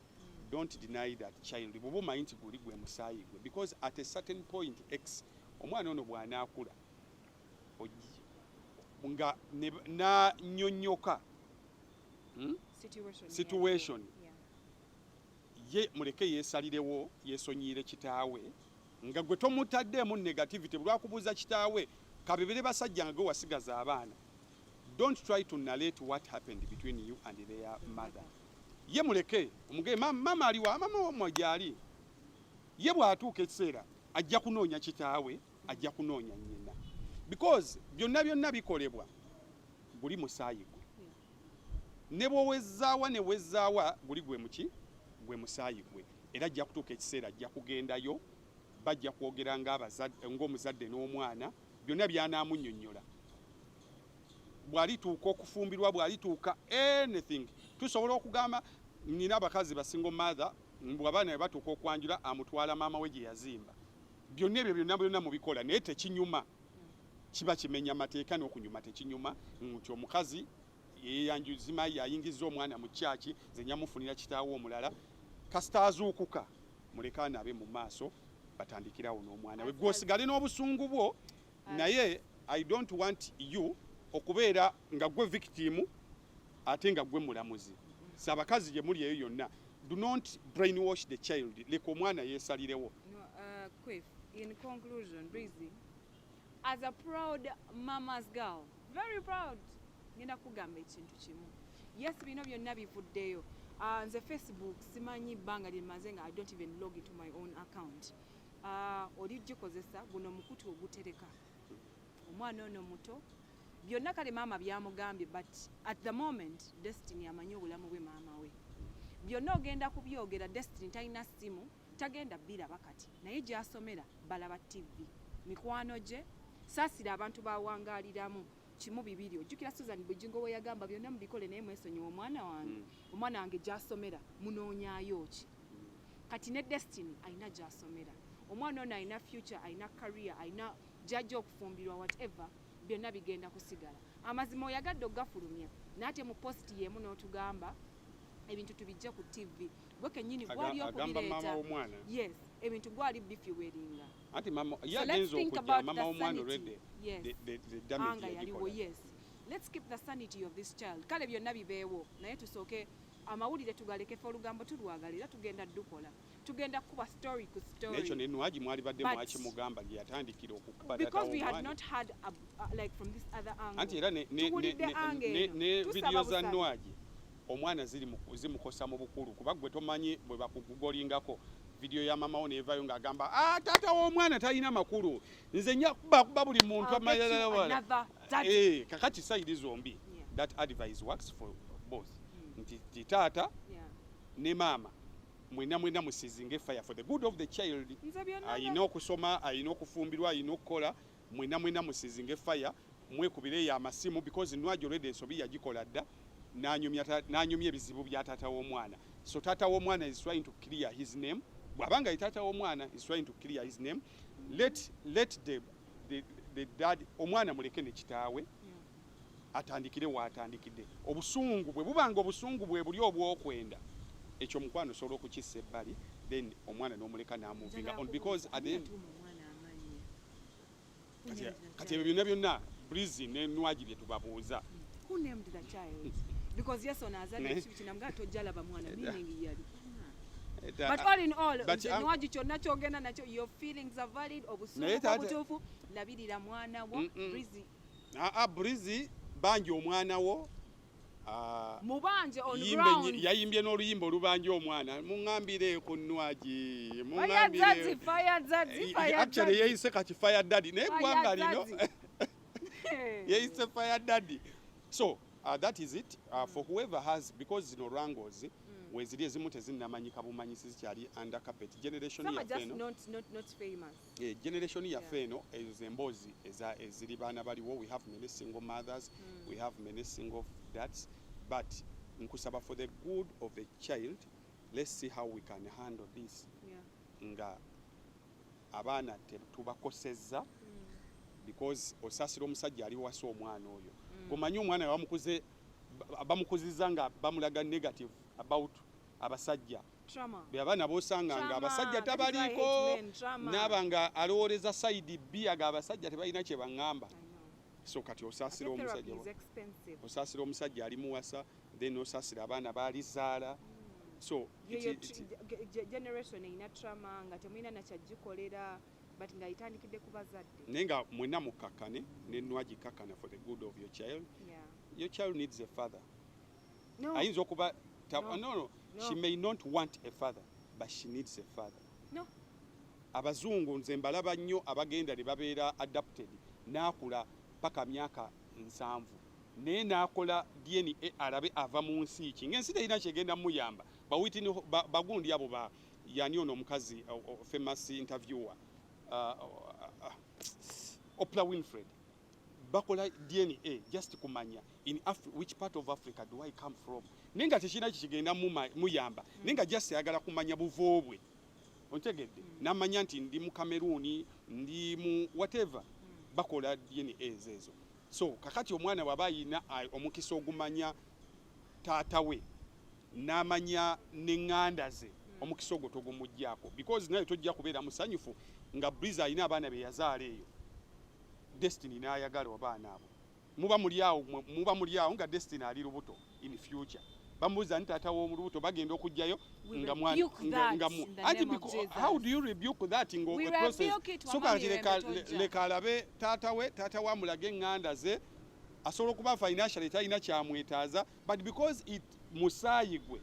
S1: don't deny that child, bw'oba omanyi nti guli gwe musaayi gwe, because at a certain point x omwana ono bw'anaakula nga n'annyonnyoka,
S2: Situation.
S1: Situation.
S2: Yeah.
S1: Ye muleke yeesalirewo, yeesonyiire kitaawe nga gwe tomutaddeemu negativity. Lwakubuuza kitaawe kabebere basajja nga gwe wasigaza abaana. Don't try to narrate what happened between you and their mother. Ye muleke omuge mama aliwa, mama wamwe gyali. Ye bw'atuuka ekiseera ajja kunoonya kitaawe, ajja kunoonya nnyina, because byonna byonna bikolebwa guli musaayi gwe. Ne bw'owezzaawa ne wezzaawa, guli gwe muki, gwe musaayi gwe. Era ajja kutuuka ekiseera ajja kugendayo, bajja kwogera ng'omuzadde n'omwana, byonna by'anaamunnyonnyola. Bw'alituuka okufumbirwa, bw'alituuka anything, tusobola okugamba nina abakazi ba single mother, mbw abaana bwe batuuka okwanjula amutwala maama we gye yazimba. Byonna ebyo byonna byonna mubikola, naye tekinyuma, kiba kimenya mateeka n'okunyuma tekinyuma nti omukazi yeyanjuzima yayingiza omwana mu kyaki, nze nyamufunira kitaawe omulala. Kasita azuukuka, muleke anaabe mu maaso, batandikirawo n'omwana we, gwe osigale n'obusungu bwo. Naye I don't want you okubeera nga gwe victim ate nga gwe mulamuzi. Si abakazi gye muli eyo yonna, do not brainwash the child, leka omwana yeesalirewo.
S2: No, Quiff, in conclusion, Breezy, as a proud mama's girl, very proud, ngenda kugamba ekintu kimu. Yes, bino byonna bivuddeyo. Nze Facebook simanyi bbanga lyemaze nga I don't even log into my own account. Oli gikozesa guno mukutu ogutereka. Omwana ono muto, byonna kale maama byamugambye, but at the moment Destiny amanyi obulamu bwe maama we. Byonna ogenda kubyogera, Destiny talina ssimu, tagenda biraba kati, naye gy'asomera balaba TV, mikwano gye, saasira abantu bawangaaliramu kimu bibiri. Ojjukira Susan Bujingo we yagamba byonna mubikole naye mwesonyiwa omwana wange. Omwana wange gy'asomera munoonyaayo ki? Kati ne Destiny alina gy'asomera, omwana ono alina future, alina career, alina gy'ajja okufumbirwa, whatever, byonna bigenda kusigala. Amazima oyagadde okugafulumya, naate mu post y'emu n'otugamba ebintu tubijje ku TV, gwe kennyini gwali
S1: Agamba maama
S2: okubireeta.
S1: w'omwana.
S2: Yes, ebintu gwali bifuelinga.
S1: Anti mama ye agenza okujja, mama w'omwana already the damage
S2: yagikola. Yes, let's keep the sanity of this child. Kale byonna bibeewo, naye tusooke amawulire tugaleke, fe olugambo tulwagala era tugenda dukola, tugenda kuba story ku story.
S1: Nekyo ne Nwagi mwalibadde mwakimugamba gye yatandikira okukuba.
S2: Because we had not had a, like from this other angle.
S1: Anti era ne video za Nwagi omwana zimukosa mu bukulu, kuba gwe tomanyi bwe bakugugolingako video ya mama wo nevayo ng'agamba, "Ah, taata w'omwana talina makulu, nze nja kuba buli muntu." Eh, kakati side zombi that advice works for both, nti taata ne maama mwena mwena musizinga fire for the good of the child. Ayina okusoma, ayina okufumbirwa, ayina okukola. Mwena mwena musizinga fire, mwekubireyo amasimu, because Nwagi already ensobi yagikola dda, n'anyumya ebizibu bya taata w'omwana. So taata w'omwana is trying to clear his name. Bw'abanga ye taata w'omwana is trying to clear his name, let the dad, omwana muleke ne kitaawe atandikire waatandikidde. Obusungu bwe bubanga obusungu bwe buli obw'okwenda, ekyo omukwano osobola okukissa ebbali, then omwana n'omuleka n'amovinga on, because at the end kati ebyo byonna byonna Breezy ne Nwagi bye tubabuuza.
S2: Who named the child? Because yes, ono azadde kibi kinamugaa tojja laba mwana, meaning yali. But all in all, nze Nwagi kyonna kyogenda nakyo, your feelings are valid, obusungu obutuufu, labirira mwana wo. Breezy.
S1: Aa, Breezy, banja omwana wo.
S2: Mubanje on ground.
S1: Yayimbye n'oluyimba olubanja omwana, muŋŋambire ku Nwagi.
S2: Actually
S1: yeyise kati fire daddy, naye eggwanga lino. Yeyise fire daddy. So that is it for whoever has, because zino wrangles weziri ezimu tezinnamanyika bumanyisi, zikyali under carpet. Generation
S2: Some are
S1: yaffe
S2: just
S1: eno
S2: not famous.
S1: Eh, generation yaffe eno, ezo zemboozi eziri baana baliwo. We have many single mothers, we have many single dads, but nkusaba, for the good of the child, let's see how we can handle this nga abaana tetubakosezza, because osaasira omusajja ali wasa omwana oyo. Omanyi omwana bamukuze, bamukuzizza nga bamulaga negative about abasajja.
S2: Trauma.
S1: Be abaana b'osanga nga
S2: Trauma.
S1: abasajja
S2: That is why I
S1: tabaliiko,
S2: hate men. Trauma.
S1: naaba nga alowooleza side B, aga abasajja tebalina kye baŋŋamba.
S2: I know.
S1: So kati osaasira
S2: Ate therapy
S1: omusajja,
S2: is expensive.
S1: osaasira omusajja ali muwasa, then osaasira abaana baalizaala. So
S2: Yeyo generation erina trauma nga temulina nakyagikolera, but nga itandikidde ku bazadde.
S1: Naye nga mwenna mukakkane, nenwagikakkana for the good of your child. Your child needs a father.
S2: No.
S1: Ayinza okuba
S2: No.
S1: no.
S2: No.
S1: She may not want a father, but she needs a father.
S2: No.
S1: Abazungu nze mbalaba nnyo abagenda ne babeera adopted, n'akula paka myaka 70, naye n'akola DNA alabe ava mu nsi ki, ng'ensi terina kyegenda muyamba. Bawitini bagundi abo ba yani ono omukazi famous interviewer, Oprah Winfrey, bakola DNA just kumanya in which part of Africa do I come from, naye nga tekirina kikigenda muyamba, naye nga just ayagala kumanya buvo bwe. Ontegedde? Namanya nti ndi mu Cameroon, ndi mu whatever. Bakola DNA ezo. So kakati omwana bw'aba ayina omukisa ogumanya taata we, n'amanya n'eŋŋanda ze, omukisa ogwo togumuggyako, because naye tojja kubeera musanyufu nga Breeze alina abaana be yazaala eyo, Destiny n'ayagala abaana abo. Muba muli awo, muba muli awo nga Destiny ali lubuto. In future bamubuuza nti taata w'olubuto, bagenda okuggyayo nga nga mu anti, how do you rebuke that? Ngo
S2: process.
S1: So kati leka alabe taata we, taata we amulage eŋŋanda ze. Asobola okuba financially talina kyamwetaaza, but because it musaayi gwe,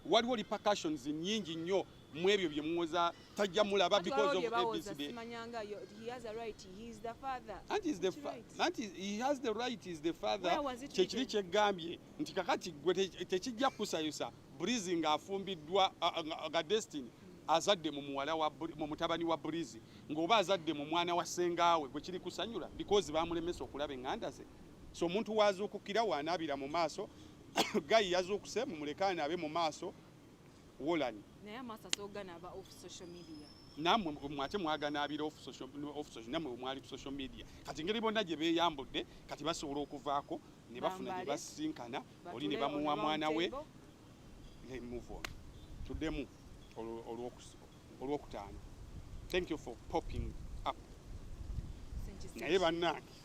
S1: waliwo repercussions nyingi nnyo mu ebyo bye muwoza tajja mulaba because of
S2: ABCD.
S1: Anti he has the right, is the father. Kyekiri kyeggambye nti kakati gwe tekijja kusayusa Breeze ng'afumbiddwa, nga Destiny azadde mu muwala wa mu mutabani wa Breeze, ng'oba azadde mu mwana wa sengaawe, gwe kiri kusanyula because bamulemesa okulaba eŋŋanda ze? So omuntu waazuukukira waanaabira mu maaso, gayi yazuukuse, mumuleke anaabe mu maaso wolani.
S2: Naye amaaso asooganaba off social media.
S1: Nammwe mwate mwaganaabira off social, nammwe mwali ku social media. Kati engeri bonna gye beeyambudde, kati basobola okuvaako ne bafuna gye basinkana oli ne bamuwa mwana we, move on. Tuddemu olwokutaano. Thank you for popping up. Naye bannange.